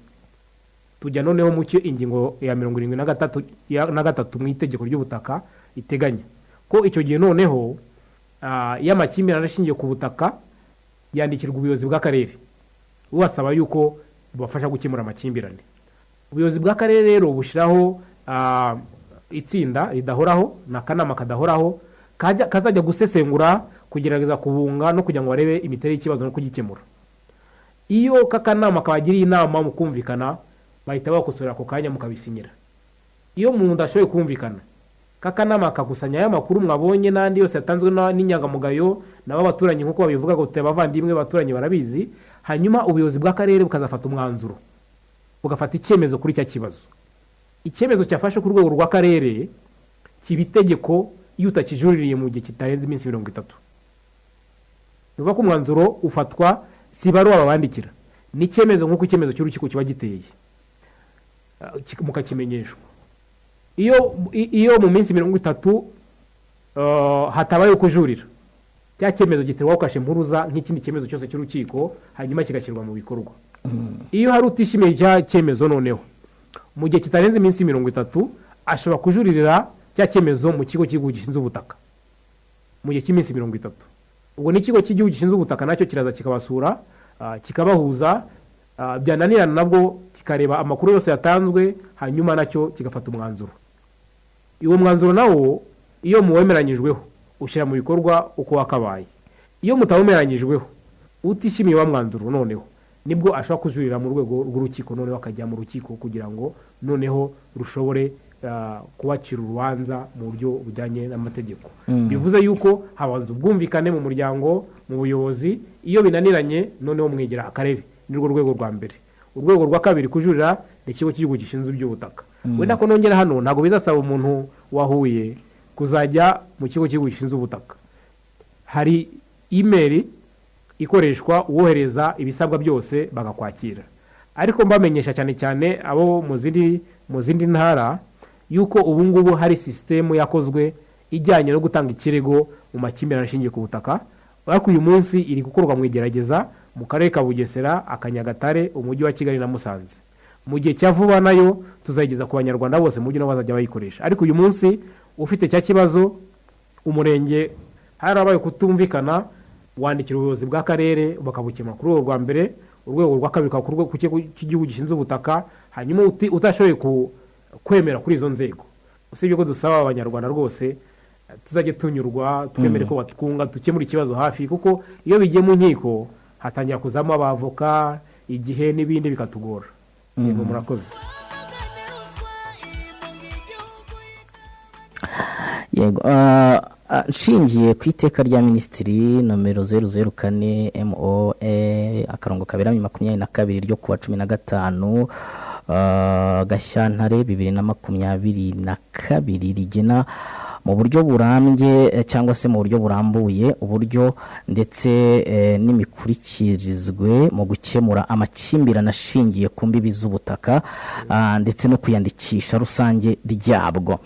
tujya noneho mu cyo ingingo ya 73 na 3 mu itegeko ry'ubutaka iteganya, ko icyo gihe noneho iyo amakimbirane ashingiye ku butaka yandikirwa ubuyobozi bw'akarere, bubasaba yuko bubafasha gukemura amakimbirane. Ubuyobozi bw'akarere rero bushyiraho itsinda ridahoraho, ni akanama kadahoraho kazajya gusesengura, kugerageza kubunga no kugira ngo barebe imiterere y'ikibazo no kugikemura. Iyo kakanama kabagiriye inama mu kumvikana, bahita bakosorera ako kanya, mukabisinyira. Iyo umuntu adashoboye kumvikana, kakanama kakusanya aya makuru mwabonye n'andi yose yatanzwe n'inyangamugayo nabo abaturanyi, nk'uko babivuga ngo abavandimwe, abaturanyi barabizi, hanyuma ubuyobozi bw'akarere bukazafata umwanzuro, bugafata icyemezo kuri cya kibazo. Icyemezo cyafashe ku rwego rw'akarere kiba itegeko iyo utakijuririye mu gihe kitarenze iminsi 30. Ni ukuvuga ko umwanzuro ufatwa, si ibaruwa babandikira, ni icyemezo nk'uko icyemezo cy'urukiko kiba giteye, mukakimenyeshwa. Iyo mu minsi 30 hatabayeho kujurira, cya cyemezo giterwaho kashe mpuruza nk'ikindi cyemezo cyose cy'urukiko, hanyuma kigashyirwa mu bikorwa. Iyo hari utishimiye cya cyemezo noneho, mu gihe kitarenze iminsi 30 ashobora kujuririra cya cyemezo mu kigo cy'igihugu gishinzwe ubutaka mu gihe cy'iminsi 30. Ubwo n'ikigo cy'igihugu gishinzwe ubutaka nacyo kiraza kikabasura, kikabahuza, byananirana nabwo kikareba amakuru yose yatanzwe, hanyuma nacyo kigafata umwanzuro. Uwo mwanzuro nawo, iyo muwemeranyijweho, ushyira mu bikorwa uko wakabaye. Iyo mutawemeranyijweho, utishimiye wa mwanzuro noneho nibwo ashobora kujurira mu rwego rw'urukiko, noneho akajya mu rukiko kugira ngo noneho rushobore kubacira urubanza mu buryo bujyanye n'amategeko. Bivuze yuko habanza ubwumvikane mu muryango, mu buyobozi. Iyo binaniranye, noneho mwegera akarere, nirwo rwego rwa mbere. Urwego rwa kabiri kujurira ni ikigo cy'igihugu gishinzwe iby'ubutaka. Wenda ko nongera hano, ntabwo bizasaba umuntu wahuye kuzajya mu kigo cy'igihugu gishinzwe ubutaka. Hari imeri ikoreshwa, uwohereza ibisabwa byose bakakwakira. Ariko mbamenyesha cyane cyane abo mu zindi ntara yuko ubu ngubu hari sisitemu yakozwe ijyanye no gutanga ikirego mu makimbirane ashingiye ku butaka. Ariko uyu munsi iri gukorwa mu igerageza mu karere ka Bugesera, Akanyagatare, Umujyi wa Kigali na Musanze. Mu gihe cya vuba nayo tuzayigeza ku Banyarwanda bose mu buryo nabo bazajya bayikoresha. Ariko uyu munsi ufite cya kibazo, umurenge harabaye kutumvikana, wandikira ubuyobozi bw'akarere bakabukemura ku rwego rwa mbere. Urwego rwa kabiri ukaba ku rwego ku kigo cy'igihugu gishinzwe ubutaka. Hanyuma utashoboye kwemera kuri izo nzego, usibye ko dusaba Abanyarwanda rwose tuzajye tunyurwa, twemere ko batwunga, dukemura ikibazo hafi, kuko iyo bigiye mu nkiko hatangira kuzamo abavoka, igihe n'ibindi bikatugora. Yego, murakoze. Twamagane ruswa imunga igihugu. Yego, nshingiye ku iteka rya minisitiri nomero 004 MOE-22 ryo kuwa 15 Gashyantare 2022 rigena Mu buryo burambye cyangwa se mu buryo burambuye, uburyo ndetse n'imikurikirizwe mu gukemura amakimbirane ashingiye ku mbibi z'ubutaka ndetse no kwiyandikisha rusange ryabwo.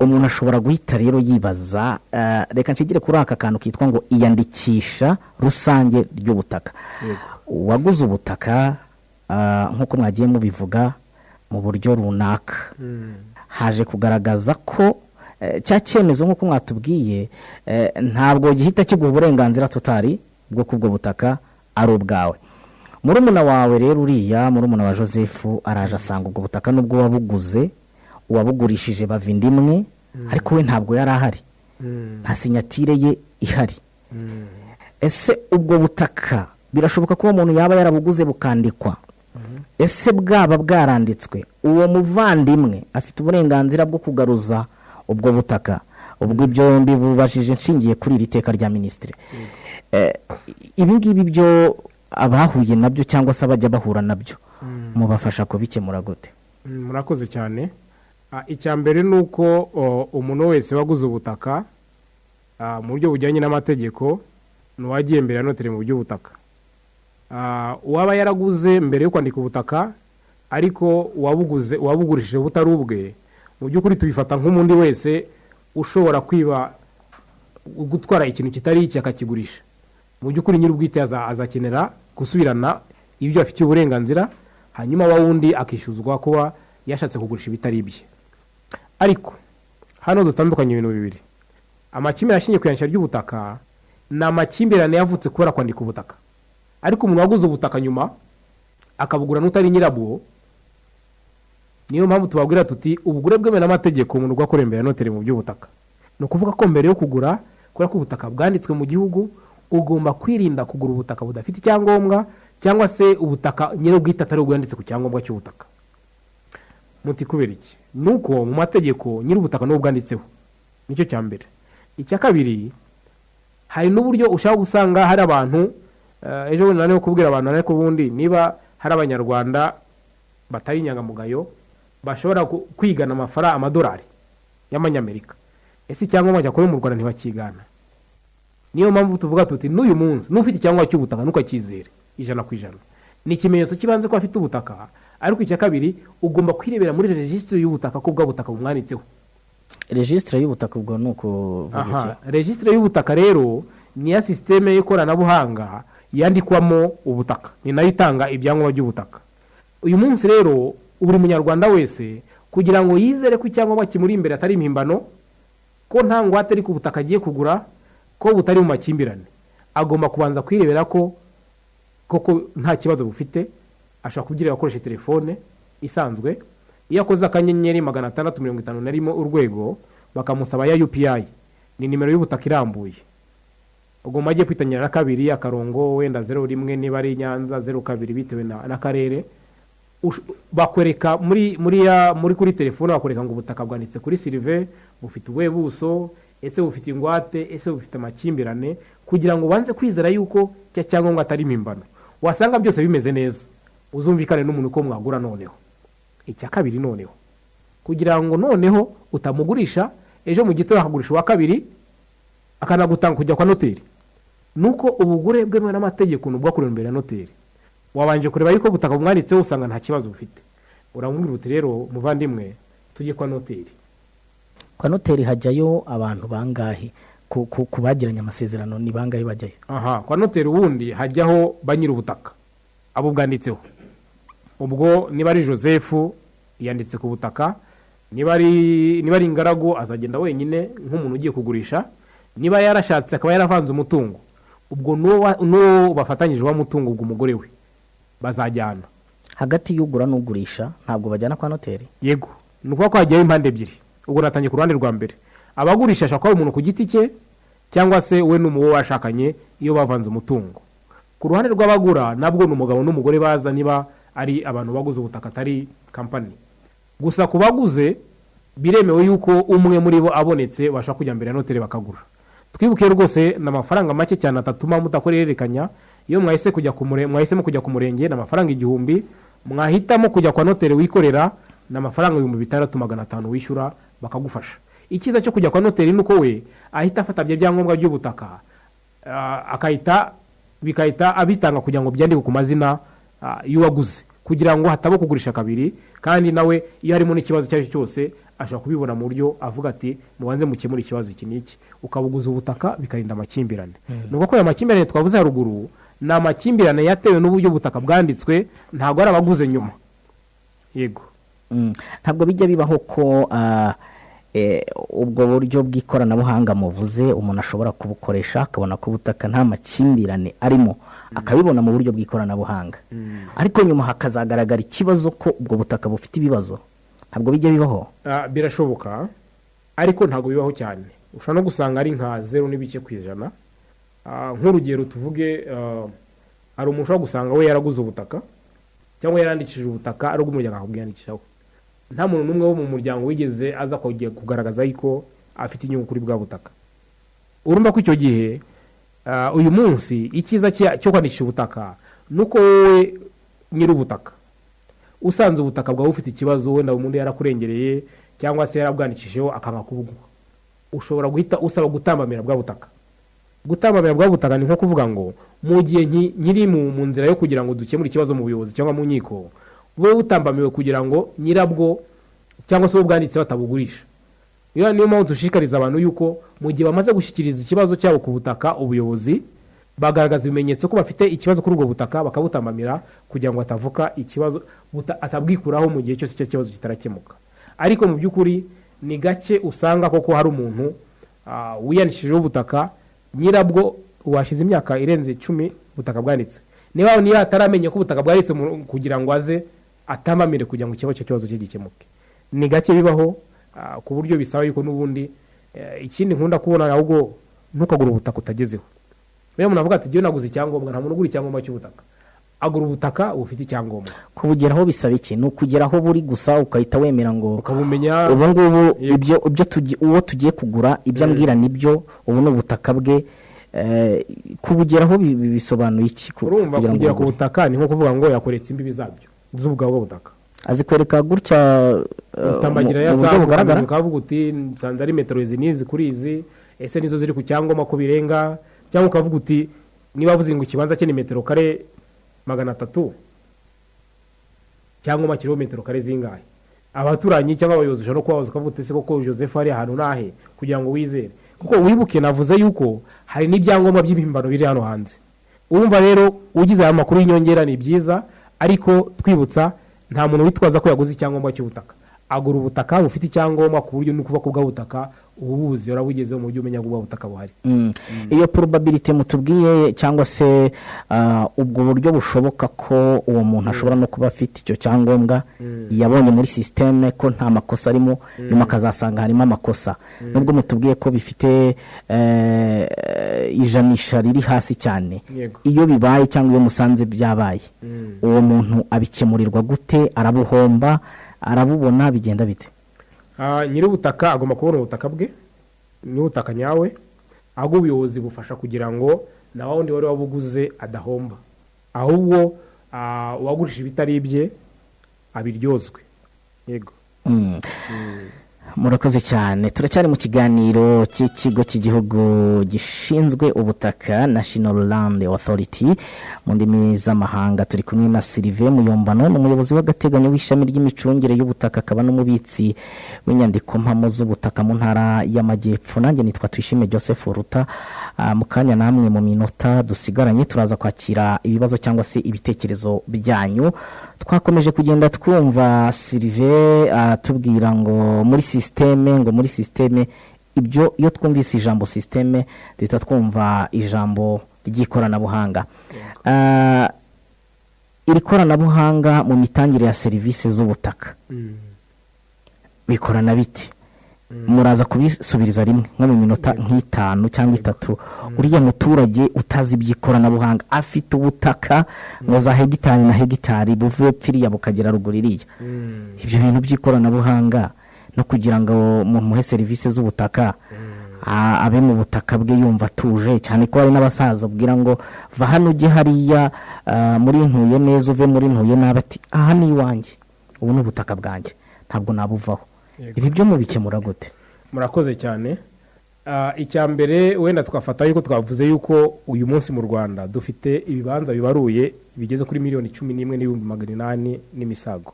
Umuntu ashobora guhita rero yibaza, reka nshigire kuri aka kantu kitwa ngo iyandikisha rusange ry'ubutaka. Uwaguze ubutaka, nk'uko mwagiye mubivuga, mu buryo runaka haje kugaragaza ko cya cyemezo, nk'uko mwatubwiye, ntabwo gihita kiguha uburenganzira totari bwo ku ubwo butaka ari ubwawe. Murumuna wawe rero, uriya murumuna wa Joseph, araje asanga ubwo butaka, nubwo wabuguze, uwabugurishije bava inda imwe, ariko we ntabwo yari ahari, nta signature ye ihari. Ese ubwo butaka birashoboka ko uwo muntu yaba yarabuguze bukandikwa? Ese bwaba bwaranditswe, uwo muvandimwe afite uburenganzira bwo kugaruza ubwo butaka? Ubwo ibyo mbibubajije nshingiye kuri iri teka rya minisitiri. Ibi ngibi byo abahuye nabyo cyangwa se abajya bahura nabyo, mubafasha kubikemura gute? Murakoze cyane. Icya mbere ni uko umuntu wese waguze ubutaka mu buryo bujyanye n'amategeko ni uwagiye mbere ya noteri mu by'ubutaka. Uwaba yaraguze mbere yo kwandika ubutaka, ariko uwabuguze, uwabugurishije butari ubwe, mu by'ukuri tubifata nk'umundi wese ushobora kwiba, gutwara ikintu kitari iki akakigurisha. Mu by'ukuri nyir'ubwite azakenera gusubirana ibyo afitiye uburenganzira, hanyuma wa wundi akishyuzwa kuba yashatse kugurisha ibitari ibye. Ariko hano dutandukanye ibintu bibiri: amakimbirane ashingiye ku iyandikisha ry'ubutaka ni amakimbirane yavutse kubera kwandika ubutaka, ariko umuntu waguze ubutaka nyuma akabugura n'utari nyirabwo, niyo mpamvu tubabwira tuti ubugure bwemewe n'amategeko umuntu bwakorewe imbere ya noteri mu by'ubutaka. Ni ukuvuga ko mbere yo kugura, kubera ko ubutaka bwanditswe mu gihugu, ugomba kwirinda kugura ubutaka budafite icyangombwa cyangwa se ubutaka nyir'ubwite atari ubwo yanditse ku cyangombwa cy'ubutaka. Muti kubera iki? Ni uko mu mategeko nyir'ubutaka niwo bwanditseho, nicyo cya mbere. Icya kabiri, hari n'uburyo ushobora gusanga hari abantu, ejo bundi nari kubwira abantu, ariko ubundi niba hari Abanyarwanda batari inyangamugayo bashobora kwigana amafaranga, amadolari y'amanyamerika, ese icyangombwa cyakorewe mu Rwanda ntibakigana? Niyo mpamvu tuvuga tuti n'uyu munsi n'ufite icyangombwa cy'ubutaka ntukacyizere 100%. Ni ikimenyetso cy'ibanze ko afite ubutaka, ariko icya kabiri ugomba kwirebera muri regisitiri y'ubutaka ko bwa butaka bumwanditseho. Regisitire y'ubutaka ubwo ni ukuvuga iki? Aha, regisitire y'ubutaka rero ni ya sisiteme y'ikoranabuhanga yandikwamo ubutaka, ni nayo itanga ibyangombwa by'ubutaka. Uyu munsi rero buri Munyarwanda wese, kugira ngo yizere ko icyangombwa kimuri imbere atari impimbano, ko nta ngwate ari ku butaka agiye kugura, ko butari mu makimbirane, agomba kubanza kwirebera ko koko nta kibazo bufite. Ashobora kubyireba akoresheje telefone isanzwe. Iyo akoze *651# bakamusaba ya UPI, ni nimero y'ubutaka irambuye. Ubwo mu majyepfo itangira na 2 akarongo, wenda 01 niba ari Nyanza, 02 bitewe n'akarere. Bakwereka muri kuri telefone, bakwereka ngo ubutaka bwanditse kuri sirive, bufite ubuhe buso, ese bufite ingwate, ese bufite amakimbirane, kugira ngo ubanze kwizera yuko cya cyangombwa atari impimbano. Wasanga byose bimeze neza, uzumvikane n'umuntu uko mwagura. Noneho icya kabiri, noneho kugira ngo noneho utamugurisha ejo mu gitondo akagurisha uwa kabiri, akanagutanga kujya kwa noteri, nuko ubugure bwemewe n'amategeko ni ubwakorewe imbere ya noteri. Wabanje kureba yuko ubutaka bumwanditseho, usanga nta kibazo bufite, uramubwira uti rero muvandimwe, tujye kwa noteri. Kwa noteri hajyayo abantu bangahe? Ku bagiranye amasezerano ni bangahe bajyayo? Aha, kwa noteri ubundi hajyaho ba nyir'ubutaka, abo bwanditseho. Ubwo niba ari Joseph yanditse ku butaka, niba ari ingaragu azagenda wenyine nk'umuntu ugiye kugurisha. Niba yarashatse akaba yaravanze umutungo, ubwo n'uwo bafatanyije wa mutungo, ubwo umugore we, bazajyana. Hagati y'ugura n'ugurisha ntabwo bajyana kwa noteri? Yego, ni ukuvuga ko hajyayo impande ebyiri. Ubwo natangiye ku ruhande rwa mbere. Abagurisha ashobora kuba ari umuntu ku giti cye cyangwa se we n'umuwo bashakanye iyo bavanze umutungo. Ku ruhande rw'abagura nabwo ni umugabo n'umugore baza, niba ari abantu baguze ubutaka atari kampani. Gusa ku baguze biremewe yuko umwe muri bo abonetse bashobora kujya mbere ya noteri bakagura. Twibuke rwose ni amafaranga make cyane atatuma mudakora ihererekanya. Iyo mwahisemo kujya ku murenge ni amafaranga 1000, mwahitamo kujya kwa noteri wikorera ni amafaranga 6500 wishyura bakagufasha. Icyiza cyo kujya kwa noteri ni uko we ahita afata bya byangombwa by'ubutaka, akahita bikahita abitanga kugira ngo byandikwe ku mazina y'uwaguze, kugira ngo hataba kugurisha kabiri. Kandi nawe iyo harimo n'ikibazo icyo ari cyo cyose, ashobora kubibona mu buryo avuga ati: "Mubanze mukemure ikibazo iki n'iki." Ukabuguza ubutaka, bikarinda amakimbirane. Ni ukuvuga ko aya makimbirane twavuze haruguru ni amakimbirane yatewe n'uburyo ubutaka bwanditswe, ntabwo ari abaguze nyuma. Yego. Ntabwo bijya bibaho ko ubwo buryo bw'ikoranabuhanga muvuze umuntu ashobora kubukoresha akabona ko ubutaka nta makimbirane arimo, akabibona mu buryo bw'ikoranabuhanga, ariko nyuma hakazagaragara ikibazo ko ubwo butaka bufite ibibazo? Ntabwo bijya bibaho? Birashoboka, ariko ntabwo bibaho cyane. Ushobora no gusanga ari nka 0 n'ibice%. Nk'urugero tuvuge, hari umuntu ushobora gusanga we yaraguze ubutaka cyangwa yarandikishije ubutaka ari ubw'umuryango, akabwiyandikishaho, nta muntu n'umwe wo mu muryango wigeze aza kugaragaza yuko afite inyungu kuri bwa butaka. Urumva ko icyo gihe, uyu munsi icyiza cyo kwandikisha ubutaka ni uko wowe nyir'ubutaka usanze ubutaka bwawe bufite ikibazo, wenda umuntu yarakurengereye cyangwa se yarabwandikishijeho akanga kubuguha, ushobora guhita usaba gutambamira bwa butaka. Gutambamira bwa butaka ni nko kuvuga ngo mu gihe nkiri mu nzira yo kugira ngo dukemure ikibazo mu buyobozi cyangwa mu nkiko, bube butambamiwe kugira ngo nyirabwo cyangwa se uwo bwanditseho atabugurisha. Niyo mpamvu dushishikariza abantu yuko mu gihe bamaze gushyikiriza ikibazo cyabo ku butaka ubuyobozi, bagaragaza ibimenyetso ko bafite ikibazo kuri ubwo butaka, bakabutambamira kugira ngo hatavuka ikibazo, atabwikuraho mu gihe cyose icyo kibazo kitarakemuka. Ariko mu by'ukuri ni gake usanga koko hari umuntu wiyandikishijeho ubutaka, nyirabwo washize imyaka irenze 10 ubutaka bwanditse, niba ataramenya ko ubutaka bwanditse kugira ngo aze atambamire kugira ngo ikibazo, icyo kibazo cye gikemuke. Ni gake bibaho, ku buryo bisaba yuko n'ubundi, ikindi nkunda kubona ahubwo, ntukagure ubutaka utagezeho. Niyo umuntu avuga ati: "Jyewe naguze icyangombwa." Nta muntu ugura icyangombwa cy'ubutaka, agura ubutaka bufite icyangombwa. Kubugeraho bisaba iki? Ni ukugera aho buri gusa ukahita wemera ngo ukabumenya? Ubu ngubu Yego. ibyo uwo tugiye kugura, ibyo ambwira nibyo, ubu ni ubutaka bwe. Kubugeraho bisobanuye iki Urumva, kugira ngo kugera ku ugure? butaka ni nko kuvuga ngo yakoretse imbibi zabyo z'ubwabo butaka. Azikwereka gutya utambagira mu ya buryo saa bugaragara? Ukavuga uti: "Nsanze ari metero izi n'izi kuri izi, ese nizo ziri ku cyangombwa ko birenga?" Cyangwa ukavuga uti niba avuze ngo ikibanza cye ni metero kare 300, cyangombwa kiriho metero kare zingahe? Abaturanyi cyangwa abayobozi ushobora no kubabaza, ukavuga uti: "Ese koko Joseph ari ahantu nahe?" Kugira ngo wizere, kuko wibuke navuze yuko hari n'ibyangombwa by'ibihimbano biri hano hanze. Urumva rero, ugize aya makuru y'inyongera ni byiza, ariko twibutsa, nta muntu witwaza ko yaguze icyangombwa cy'ubutaka, agura ubutaka bufite icyangombwa, ku buryo nukuva ko bwa butaka uba ubuzi, warabugezeho mu buryo umenya ko ubwo butaka buhari. Iyo probability mutubwiye cyangwa se ubwo buryo bushoboka ko uwo muntu ashobora no kuba afite icyo cyangombwa yabonye muri sisiteme ko nta makosa arimo, nyuma akazasanga harimo amakosa, nubwo mutubwiye ko bifite ijanisha riri hasi cyane, iyo bibaye cyangwa iyo musanze byabaye, uwo muntu abikemurirwa gute? Arabuhomba? Arabubona? Bigenda bite? Nyir'ubutaka agomba kubona ubutaka bwe n'ubutaka nyawe, ahubwo ubuyobozi bufasha kugira ngo na wa wundi wari wabuguze adahomba, ahubwo uwagurishije ibitari ibye abiryozwe. Yego. Murakoze cyane. Turacyari mu kiganiro cy'ikigo cy'igihugu gishinzwe ubutaka, National Land Authority mu ndimi z'amahanga. Turi kumwe na Sylvain Muyombano, ni umuyobozi w'agateganyo w'ishami ry'imicungire y'ubutaka, akaba n'umubitsi w'inyandiko mpamo z'ubutaka mu Ntara y'Amajyepfo. Nanjye nitwa Tuyishime Joseph Ruta. Mu kanya namwe mu minota dusigaranye turaza kwakira ibibazo cyangwa se ibitekerezo byanyu. Twakomeje kugenda twumva Sylvain atubwira ngo muri sisiteme, ngo muri sisiteme. Ibyo iyo twumvise ijambo sisiteme duhita twumva ijambo ry'ikoranabuhanga. Iri koranabuhanga mu mitangire ya serivisi z'ubutaka bikorana bite? Muraza kubisubiriza rimwe nko mu minota nk'itanu cyangwa itatu. Uriya muturage utazi iby'ikoranabuhanga, afite ubutaka ngo za hegitari na hegitari, buvuye pfiriya bukagera ruguru iriya, ibyo bintu by'ikoranabuhanga no kugira ngo mumuhe serivisi z'ubutaka, abe mu butaka bwe yumva atuje, cyane ko hari n'abasaza ubwira ngo va hano ujye hariya, muri ntuye neza, uve muri ntuye nabi, ati: "Aha ni iwanjye, ubu ni ubutaka bwanjye, ntabwo nabuvaho." Ibi byo mubikemura gute? Murakoze cyane. Icya mbere wenda twafata yuko twavuze yuko uyu munsi mu Rwanda dufite ibibanza bibaruye bigeze kuri 11,800,000 n'imisago.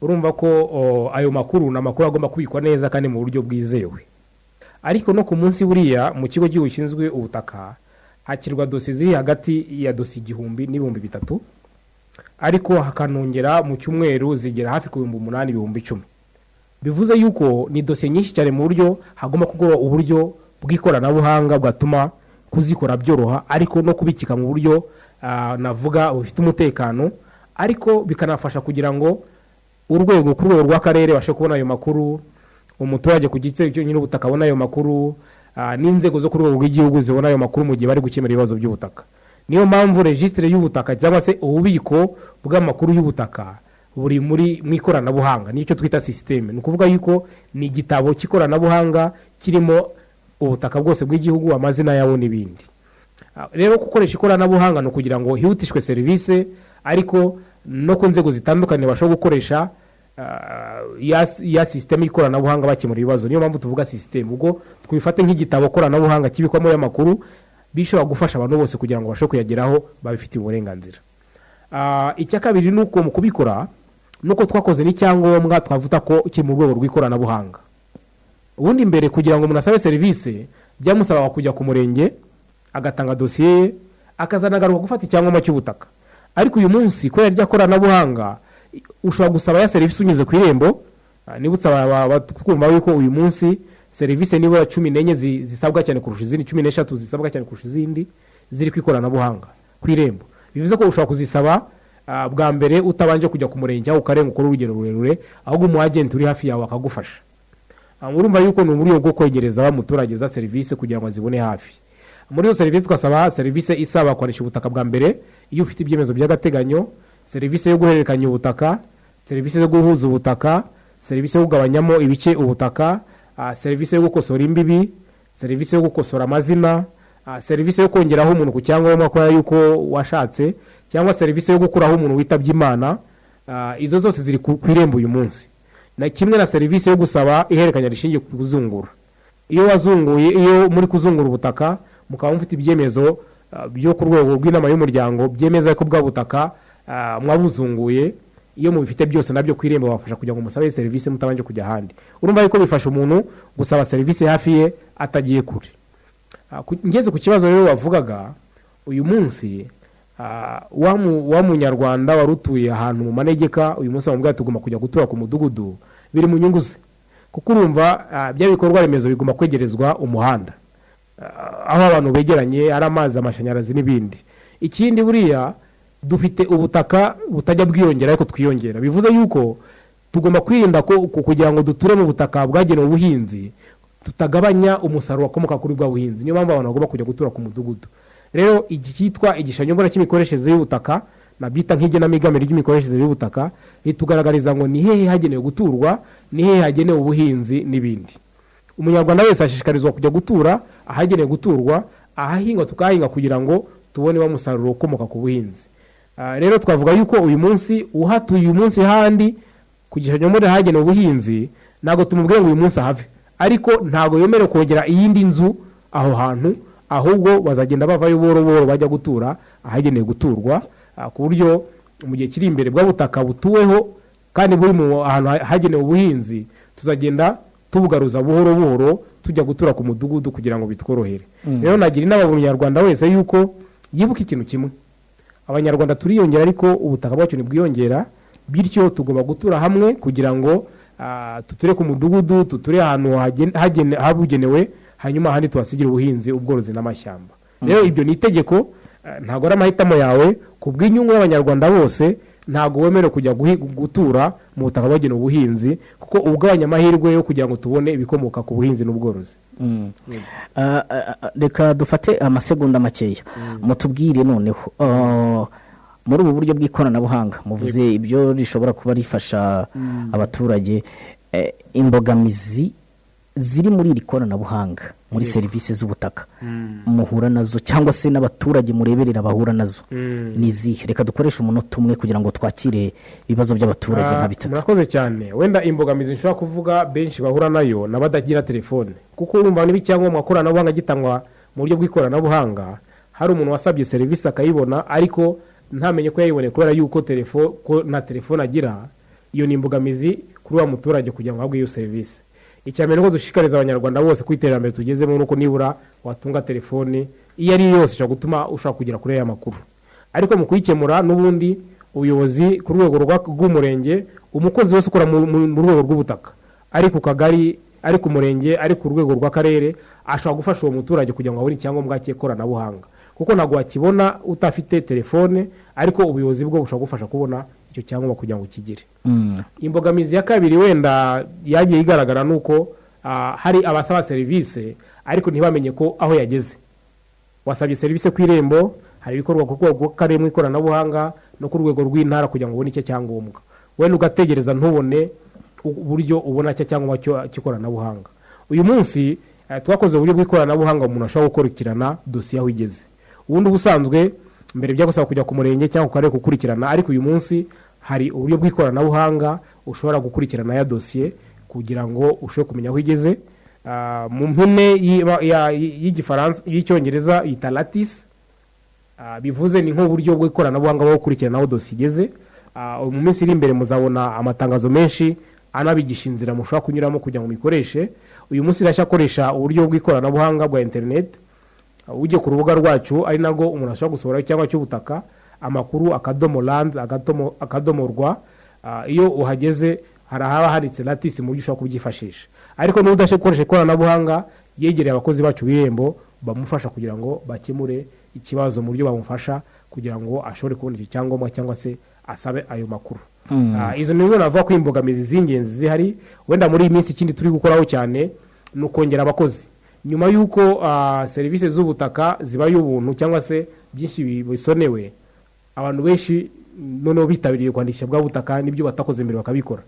Urumva ko ayo makuru ni amakuru agomba kubikwa neza kandi mu buryo bwizewe. Ariko no ku munsi buriya mu kigo cy'igihugu gishinzwe ubutaka hakirwa dosiye ziri hagati ya dosiye 1000 n'3000, ariko hakanongera mu cyumweru zigera hafi ku 8000, 10,000. Bivuze yuko ni dosiye nyinshi cyane, mu buryo hagomba kuba uburyo bw'ikoranabuhanga bwatuma kuzikora byoroha, ariko no kubikika mu buryo navuga bufite umutekano, ariko bikanafasha kugira ngo urwego ku rwego rw'akarere babashe kubona ayo makuru, umuturage ku giti cye nyir'ubutaka abona ayo makuru, n'inzego zo ku rwego rw'igihugu zibona ayo makuru mu gihe bari gukemura ibibazo by'ubutaka. Niyo mpamvu regisitire y'ubutaka cyangwa se ububiko bw'amakuru y'ubutaka buri mu ikoranabuhanga, nicyo twita sisiteme. Ni ukuvuga yuko ni igitabo cy'ikoranabuhanga kirimo ubutaka bwose bw'igihugu, amazina yabo n'ibindi. Rero gukoresha ikoranabuhanga ni ukugira ngo hihutishwe serivisi, ariko no ku nzego zitandukanye bashobora gukoresha ya sisiteme y'ikoranabuhanga bakemura ibibazo. Niyo mpamvu tuvuga sisiteme, ubwo twifate nk'igitabo koranabuhanga kibikwamo y'amakuru bishobora gufasha abantu bose kugira ngo babashe kuyageraho babifitiye uburenganzira. Icya kabiri ni uko mu kubikora nuko twakoze n'icyangombwa twavuga ko kiri mu rwego rw'ikoranabuhanga. Ubundi mbere kugira ngo umuntu asabe serivisi byamusabaga kujya ku murenge agatanga dosiye ye, akazanagaruka gufata icyangombwa cy'ubutaka. Ariko uyu munsi kubera rya koranabuhanga ushobora gusaba ya serivisi unyuze ku Irembo. Nibutsa twumva yuko uyu munsi serivisi nibura 14 zisabwa cyane kurusha izindi, 13 zisabwa cyane kurusha izindi, ziri ku ikoranabuhanga ku Irembo. Bivuze ko ushobora kuzisaba bwa mbere utabanje kujya ku murenge cyangwa ukarenga ukora urugendo rurerure, ahubwo umu agent uri hafi yawe akagufasha. Urumva yuko ni uburyo bwo kwegereza wa muturage za serivisi kugira ngo azibone hafi. Muri iyo serivisi twasaba serivisi isaba kwandikisha ubutaka bwa mbere iyo ufite ibyemezo by'agateganyo, serivisi yo guhererekanya ubutaka, serivisi yo guhuza ubutaka, serivisi yo kugabanyamo ibice ubutaka, serivisi yo gukosora imbibi, serivisi yo gukosora amazina, serivisi yo kongeraho umuntu ku cyangombwa kubera yuko washatse, cyangwa serivisi yo gukuraho umuntu witabye Imana. Izo zose ziri ku Irembo uyu munsi, na kimwe na serivisi yo gusaba ihererekanya rishingiye ku kuzungura. Iyo wazunguye, iyo muri kuzungura ubutaka mukaba mufite ibyemezo byo ku rwego rw'inama y'umuryango byemeza ko bwa butaka mwabuzunguye, iyo mubifite byose nabyo ku Irembo babafasha kugira ngo musabe serivisi mutabanje kujya ahandi. Urumva yuko bifasha umuntu gusaba serivisi hafi ye atagiye kure. Ngeze ku kibazo rero wavugaga, uyu munsi wa munyarwanda wari utuye ahantu mu manegeka, uyu munsi bamubwira tugomba kujya gutura ku mudugudu, biri mu nyungu ze, kuko urumva bya bikorwa remezo bigomba kwegerezwa umuhanda, aho abantu begeranye ari amazi, amashanyarazi n'ibindi. Ikindi buriya dufite ubutaka butajya bwiyongera ariko twiyongera, bivuze yuko tugomba kwirinda ko kugira ngo duture mu butaka bwagenewe ubuhinzi tutagabanya umusaruro wakomoka kuri bwa buhinzi. Niyo mpamvu abantu bagomba kujya gutura ku mudugudu. Rero iki cyitwa igishushanyo mbonera cy'imikoreshereze y'ubutaka, nabyita nk'igenamigambi ry'imikoreshereze y'ubutaka, ritugaragariza ngo ni hehe hagenewe guturwa, ni hehe hagenewe ubuhinzi n'ibindi. Umunyarwanda wese ashishikarizwa kujya gutura ahagenewe guturwa, ahahingwa tukahahinga kugira ngo tubone wa musaruro ukomoka ku buhinzi. Rero twavuga yuko uyu munsi uhatuye uyu munsi handi ku gishushanyo mbonera hagenewe ubuhinzi, ntabwo tumubwira ngo uyu munsi ahave, ariko ntabwo yemerewe kongera iyindi nzu aho hantu, ahubwo bazagenda bavayo buhoro buhoro bajya gutura ahagenewe guturwa, ku buryo mu gihe kiri imbere bwa butaka butuweho kandi buri mu ahantu hagenewe ubuhinzi tuzagenda tubugaruza buhoro buhoro tujya gutura ku mudugudu kugira ngo bitworohere. Rero nagira inama buri munyarwanda wese yuko yibuka ikintu kimwe: Abanyarwanda turiyongera ariko ubutaka bwacu ntibwiyongera, bityo tugomba gutura hamwe kugira ngo tuture ku mudugudu, tuture ahantu habugenewe, hanyuma ahandi tuhasigire ubuhinzi, ubworozi n'amashyamba. Rero ibyo ni itegeko, ntabwo ari amahitamo yawe. Ku bw'inyungu y'Abanyarwanda bose, ntabwo wemerewe kujya gutura mu butaka bwagenewe ubuhinzi, kuko ugabanya amahirwe yo kugira ngo tubone ibikomoka ku buhinzi n'ubworozi. Reka dufate amasegonda makeya mutubwire noneho, muri ubu buryo bw'ikoranabuhanga muvuze ibyo rishobora kuba rifasha abaturage, imbogamizi ziri muri iri koranabuhanga. Muri serivisi z'ubutaka muhura nazo, cyangwa se n'abaturage mureberera bahura nazo, ni izihe? Reka dukoreshe umunota umwe kugira ngo twakire ibibazo by'abaturage nka bitatu. Murakoze cyane. Wenda imbogamizi nshobora kuvuga benshi bahura nayo ni abadagira telefone, kuko urumva niba icyangombwa koranabuhanga gitangwa mu buryo bw'ikoranabuhanga, hari umuntu wasabye serivisi akayibona ariko ntamenye ko yayiboneye kubera yuko ko nta telefone agira. Iyo ni imbogamizi kuri wa muturage kugira ngo ahabwe iyo serivisi. Icya mbere ni uko dushishikariza Abanyarwanda bose ku iterambere tugezemo, nuko nibura watunga telefone iyo ari yo yose ishobora gutuma ushobora kugera kuri aya makuru. Ariko mu kuyikemura, n'ubundi ubuyobozi ku rwego rw'umurenge, umukozi wese ukora mu rwego rw'ubutaka, ari ku kagari, ari ku murenge, ari ku rwego rw'akarere, ashobora gufasha uwo muturage kugira ngo abone icyangombwa cy'ikoranabuhanga, kuko ntabwo wakibona utafite telefone, ariko ubuyobozi bwo bushobora gufasha kubona icyo cyangombwa kugira ngo ukigire. Imbogamizi ya kabiri wenda yagiye igaragara ni uko hari abasaba serivisi ariko ntibamenye ko aho yageze. Wasabye serivisi ku Irembo, hari ibikorwa ku rwego rw'akarere mu ikoranabuhanga no ku rwego rw'intara kugira ngo ubone icyo cyangombwa, wenda ugategereza ntubone uburyo ubona icyo cyangombwa cy'ikoranabuhanga. Uyu munsi twakoze uburyo bw'ikoranabuhanga umuntu ashobora gukurikirana dosiye aho igeze. Ubundi ubusanzwe mbere byagusaba kujya ku murenge cyangwa ku karere gukurikirana, ariko uyu munsi hari uburyo bw'ikoranabuhanga ushobora gukurikirana ya dosiye kugira ngo ushobore kumenya aho igeze. Mu mpine y'Igifaransa, y'Icyongereza yita LATIS. Bivuze ni nk'uburyo bw'ikoranabuhanga bwo gukurikirana aho dosiye igeze. Mu minsi iri imbere muzabona amatangazo menshi anabigisha inzira mushobora kunyuramo kugira ngo muyikoreshe. Uyu munsi iracyakoresha uburyo bw'ikoranabuhanga bwa interineti. Ujye ku rubuga rwacu, ari narwo umuntu ashobora gusohoraho cyangwa cy'ubutaka, amakuru.lands.rw. Iyo uhageze hari ahaba handitse LATIS mu buryo ushobora kubyifashisha. Ariko niba udashobora gukoresha ikoranabuhanga, yegereye abakozi bacu b'Irembo bamufasha kugira ngo bakemure ikibazo mu buryo bamufasha kugira ngo ashobore kubona icyo cyangombwa cyangwa se asabe ayo makuru. Izo ni navuga ko imbogamizi z'ingenzi zihari. Wenda muri iyi minsi ikindi turi gukoraho cyane ni ukongera abakozi nyuma y'uko serivisi z'ubutaka zibaye ubuntu cyangwa se byinshi bisonewe. Abantu benshi noneho bitabiriye kwandikisha bwa butaka n'ibyo batakoze mbere bakabikora,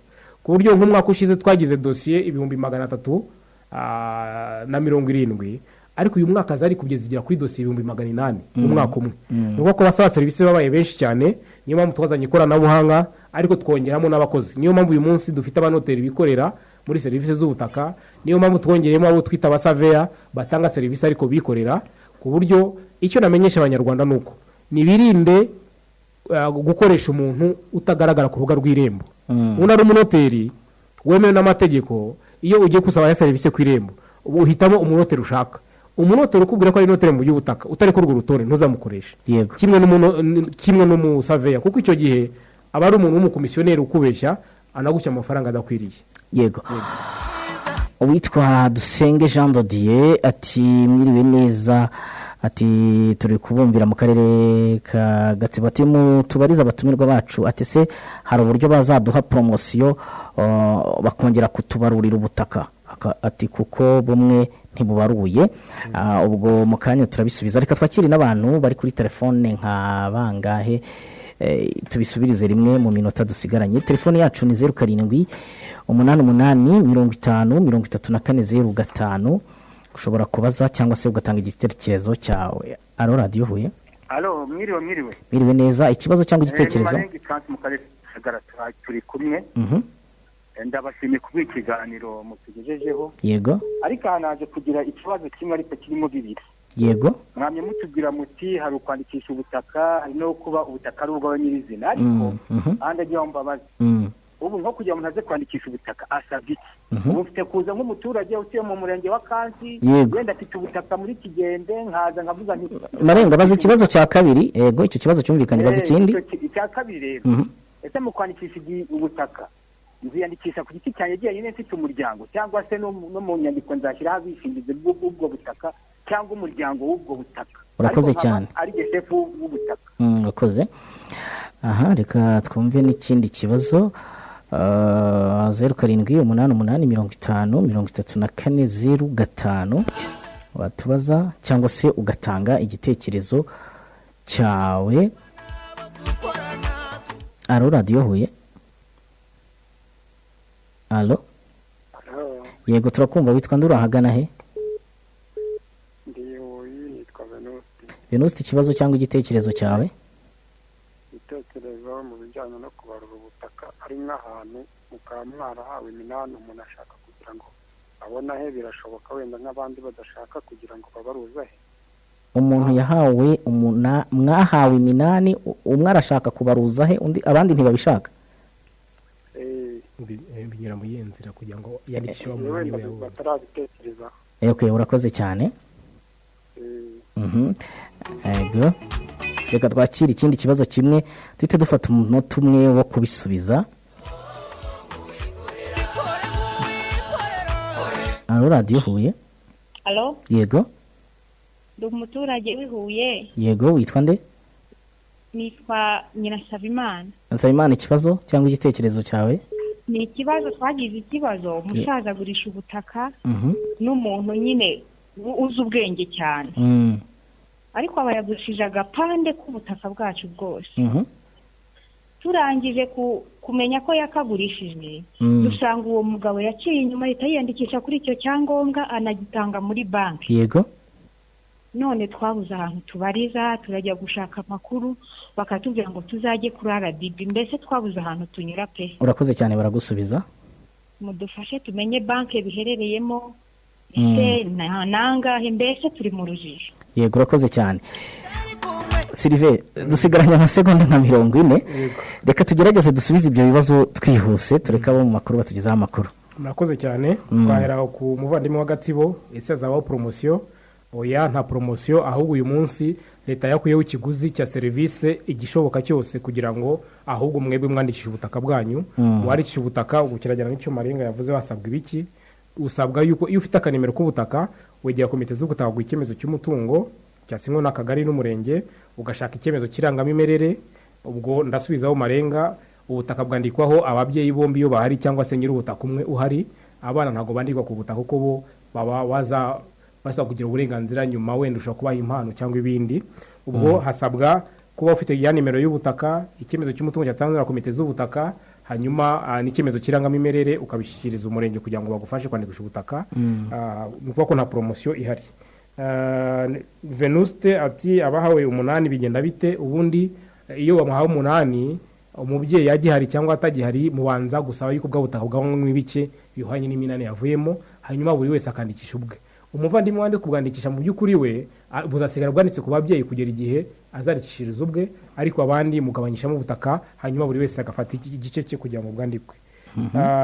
ku buryo nk'umwaka ushize twagize dosiye 370,000, ariko uyu mwaka zari kugeza zigera kuri dosiye 800,000 mu mwaka umwe. Ni ukuvuga ko abasaba serivisi babaye benshi cyane. Niyo mpamvu twazanye ikoranabuhanga ariko twongeramo n'abakozi. Niyo mpamvu uyu munsi dufite abanoteri bikorera muri serivisi z'ubutaka. Niyo mpamvu twongereyemo abo twita abasaveya batanga serivisi ariko bikorera, ku buryo icyo namenyesha Abanyarwanda ni uko nibirinde gukoresha umuntu utagaragara ku rubuga rw'Irembo. Ubundi ari umunoteri wemewe n'amategeko. Iyo ugiye gusaba ya serivisi ku Irembo, ubu uhitamo umunoteri ushaka. Umunoteri ukubwira ko ari noteri mu by'ubutaka utari kuri urwo rutonde, ntuzamukoreshe. Kimwe n'umusaveya, kuko icyo gihe aba ari umuntu w'umukomisiyoneri ukubeshya, anaguca amafaranga adakwiriye. Yego. Uwitwa Dusenge Jean Dodier ati: "Mwiriwe neza?" Ati: "Turi kubumbira mu karere ka Gatsibo." Ati: "Tubarize abatumirwa bacu." Ati: "Se hari uburyo bazaduha poromosiyo bakongera kutubarurira ubutaka?" Ati: "Kuko bumwe ntibubaruye." Ubwo mu kanya turabisubiza. Reka twakire n'abantu bari kuri telefone nka bangahe, tubisubirize rimwe mu minota dusigaranye. Telefone yacu ni 0788503405. Ushobora kubaza cyangwa se ugatanga igitekerezo cyawe. Alo, Radiyo Huye. Alo, mwiriwe, mwiriwe. Mwiriwe neza. Ikibazo cyangwa igitekerezo? Marenga Francis mu karere ka Gisagara, turi kumwe. Ndabashimiye kubw'iki kiganiro mutugejejeho. Ariko aha naje kugira ikibazo kimwe ariko kirimo bibiri. Mwamye mutubwira muti hari ukwandikisha ubutaka, hari no kuba ubutaka ari ubwawe nyirizina, ariko aha ndagira ngo mbabaze: ubu nko kugira ngo umuntu aze kwandikisha ubutaka asabwa iki? Ubu mfite kuza nk'umuturage utuye mu murenge wa Kansi, wenda afite ubutaka muri Kigende, nkaza nkavuga nti Marenga, baza ikibazo cya kabiri. Yego, icyo kibazo cyumvikanye, baza ikindi. Icya kabiri rero, ese mu kwandikisha ubutaka nziyandikisha ku giti cyanjye jyenyine mfite umuryango, cyangwa se no mu nyandiko nzashyiraho abishingizi bw'ubwo butaka cyangwa umuryango w'ubwo butaka? Urakoze Ariko nkaba cyane. ari jye shefu w'ubutaka. Urakoze. Aha reka twumve n'ikindi kibazo. 0788503405, watubaza cyangwa se ugatanga igitekerezo cyawe. Alo, Radiyo Huye, alo. Yego, turakumva. Witwa nde, urahagana he? Venuste, ikibazo cyangwa igitekerezo cyawe? Ibitekerezo mu bijyanye no kubarura ubutaka, ari nk'ahantu mukaba mwarahawe iminani, umuntu ashaka kugira ngo abone ahe, birashoboka wenda nk'abandi badashaka kugira ngo babaruze he? Umuntu yahawe mwahawe iminani, umwe arashaka kubaruza he, undi abandi ntibabishaka. Binyura muri iyo nzira kugira ngo yandikishe wa munani wenda we yabonye. Batarabitekereza. Okay, urakoze cyane. Yego, reka twakire ikindi kibazo kimwe, duhite dufata umunota umwe wo kubisubiza. Alo, Radiyo Huye. Alo, Yego. Ndi umuturage w'i Huye, Yego, witwa nde? Nitwa Nyirasabimana. Nsabimana, ikibazo cyangwa igitekerezo cyawe? Ni ikibazo, twagize ikibazo, umusaza agurisha ubutaka n'umuntu nyine uzi ubwenge cyane. Ariko aba yagurishije agapande k'ubutaka bwacu bwose. Turangije kumenya ko yakagurishije, dusanga uwo mugabo yaciye inyuma ahita yiyandikisha kuri icyo cyangombwa, anagitanga muri banki. None twabuze ahantu tubariza, turajya gushaka amakuru bakatubwira ngo tuzajye kuri RDB, mbese twabuze ahantu tunyura pe. Urakoze cyane, baragusubiza. Mudufashe tumenye banki biherereyemo, ese nangahe, mbese turi mu rujijo. Yego, urakoze cyane. Sirive, dusigaranye amasegonda nka 40. Reka tugerageze dusubize ibyo bibazo twihuse, tureke abo mu makuru batugezaho amakuru. Murakoze cyane. Twahera ku muvandimwe wa Gatsibo: ese hazabaho poromosiyo? Oya, nta poromosiyo, ahubwo uyu munsi leta yakuyeho ikiguzi cya serivisi, igishoboka cyose kugira ngo ahubwo mwebwe mwandikishe ubutaka bwanyu. Wandikisha ubutaka ubu kirajyana n'icyo Marenga yavuze. Wasabwa ibiki? Usabwa yuko iyo ufite akanimero k'ubutaka wegera komite z'ubutaka guha icyemezo cy'umutungo cyasinywe n'akagari n'umurenge, ugashaka icyemezo cy'irangamimerere. Ubwo ndasubizaho Marenga: ubutaka bwandikwaho ababyeyi bombi iyo bahari, cyangwa se nyir'ubutaka umwe uhari. Abana ntabwo bandikwa ku butaka kuko bo baba baza basaba kugira uburenganzira nyuma, wenda ushobora kubaha impano cyangwa ibindi. Ubwo hasabwa kuba ufite ya nimero y'ubutaka, icyemezo cy'umutungo cyatanzwe na komite z'ubutaka, hanyuma n'icyemezo cy'irangamimerere, ukabishyikiriza umurenge kugira ngo bagufashe kwandikisha ubutaka. Ni ukuvuga ko nta poromosiyo ihari. Venuste ati: "Abahawe umunani bigenda bite?" Ubundi iyo bamuhawe umunani, umubyeyi agihari cyangwa atagihari, mubanza gusaba yuko ubwo butaka bwabamo ibice bihwanye n'iminani yavuyemo, hanyuma buri wese akandikisha ubwe. Umuvandimwe wandi kubwandikisha mu by'ukuri we buzasigara bwanditse ku babyeyi kugera igihe azandikishiriza ubwe, ariko abandi mugabanyishamo ubutaka, hanyuma buri wese agafata igice cye kugira ngo bwandikwe.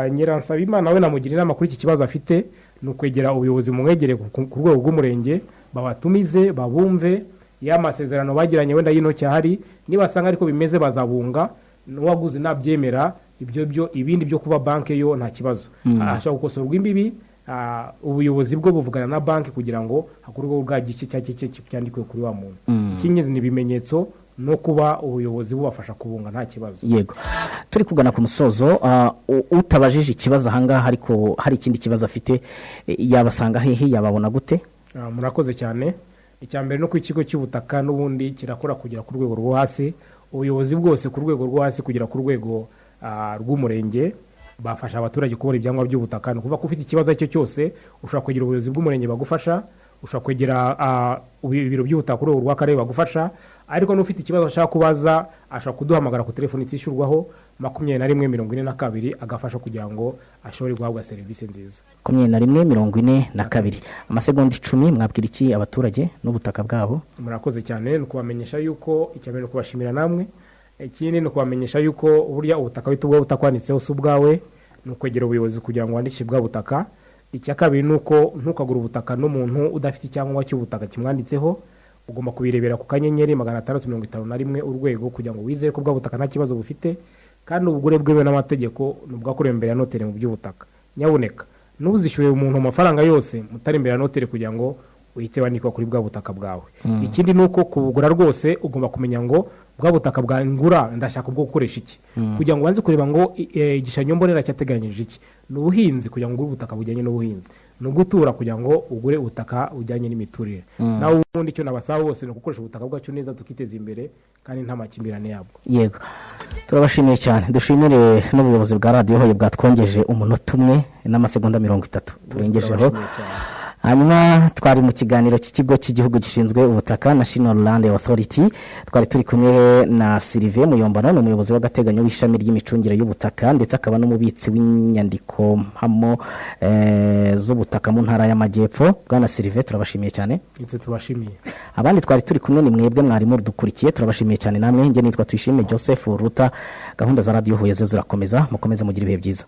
Nyiransabimana we namugira inama kuri iki kibazo afite ni ukwegera ubuyobozi bumwegereye ku rwego rw'umurenge, babatumize babumve ya masezerano bagiranye wenda y'intoki ahari. Nibasanga ariko bimeze bazabunga, n'uwaguze nabyemera ibyo byo. Ibindi byo kuba banki yo nta kibazo. Ashobora gukosorwa imbibi, ubuyobozi bwo buvugana na banki kugira ngo hakorwe bwa gice cya gice cyandikwe kuri wa muntu. Icy'ingenzi ni ibimenyetso no kuba ubuyobozi bubafasha kubunga, nta kibazo. Yego, turi kugana ku musozo. Utabajije ikibazo ahangaha ariko hari ikindi kibazo afite, yabasanga hehe, yababona gute? Murakoze cyane. Icya mbere no ku ikigo cy'ubutaka n'ubundi kirakora kugera ku rwego rwo hasi, ubuyobozi bwose ku rwego rwo hasi kugera ku rwego rw'umurenge bafasha abaturage kubona ibyangombwa by'ubutaka. Ni ukuvuga ko ufite ikibazo icyo cyose ushobora kwegera ubuyobozi bw'umurenge bagufasha, ushobora kwegera ibiro by'ubutaka ku rwego rw'akarere bagufasha, ariko n'ufite ikibazo ashaka kubaza ashobora kuduhamagara ku telefoni itishyurwaho 21 42, agafasha kugira ngo ashobore guhabwa serivisi nziza. 21 42. Amasegonda 10, mwabwira iki abaturage n'ubutaka bwabo? Murakoze cyane. Ni ukubamenyesha yuko icya mbere ni ukubashimira namwe, ikindi ni ukubamenyesha yuko burya ubutaka wita ubwawe butakwanditseho si ubwawe, ni ukwegera ubuyobozi kugira ngo wandikishe bwa butaka. Icya kabiri ni uko ntukagure ubutaka n'umuntu udafite icyangombwa cy'ubutaka kimwanditseho. Ugomba kubirebera ku *651# kugira ngo wizere ko bwa butaka nta kibazo bufite, kandi ubugure bwemewe n'amategeko ni ubwakorewe imbere ya noteri mu by'ubutaka. Nyabuneka ntuzishyure umuntu amafaranga yose mutari imbere ya noteri kugira ngo uhite wandikwa kuri bwa butaka bwawe. Ikindi ni uko kubugura rwose ugomba kumenya ngo bwa butaka bwa ngura ndashaka ubwo gukoresha iki, kugira ngo ubanze kureba ngo igishushanyo mbonera cyateganyije iki: ni ubuhinzi kugira ngo ugure ubutaka bujyanye n'ubuhinzi, ni ugutura kugira ngo ugure ubutaka bujyanye n'imiturire. Nawe ubundi icyo nabasaba bose ni ugukoresha ubutaka bwacu neza tukiteza imbere kandi nta makimbirane yabwo. Yego, turabashimiye cyane. Dushimire n'ubuyobozi bwa Radiyo Huye bwatwongeje umunota umwe n'amasegonda 30 turengejeho. Turabashimiye cyane. Hanyuma twari mu kiganiro cy'ikigo cy'igihugu gishinzwe ubutaka, National Land Authority. Twari turi kumwe na Sylvain Muyombano, ni umuyobozi w'agateganyo w'ishami ry'imicungire y'ubutaka, ndetse akaba n'umubitsi w'inyandiko mpamo z'ubutaka mu Ntara y'Amajyepfo. Bwana Sylvain, turabashimiye cyane. Nitwe tubashimiye. Abandi twari turi kumwe ni mwebwe mwarimu dukurikiye, turabashimiye cyane namwe. Njye nitwa Tuyishime Joseph Ruta. Gahunda za Radiyo Huye zo zirakomeza. Mukomeze mugire ibihe byiza.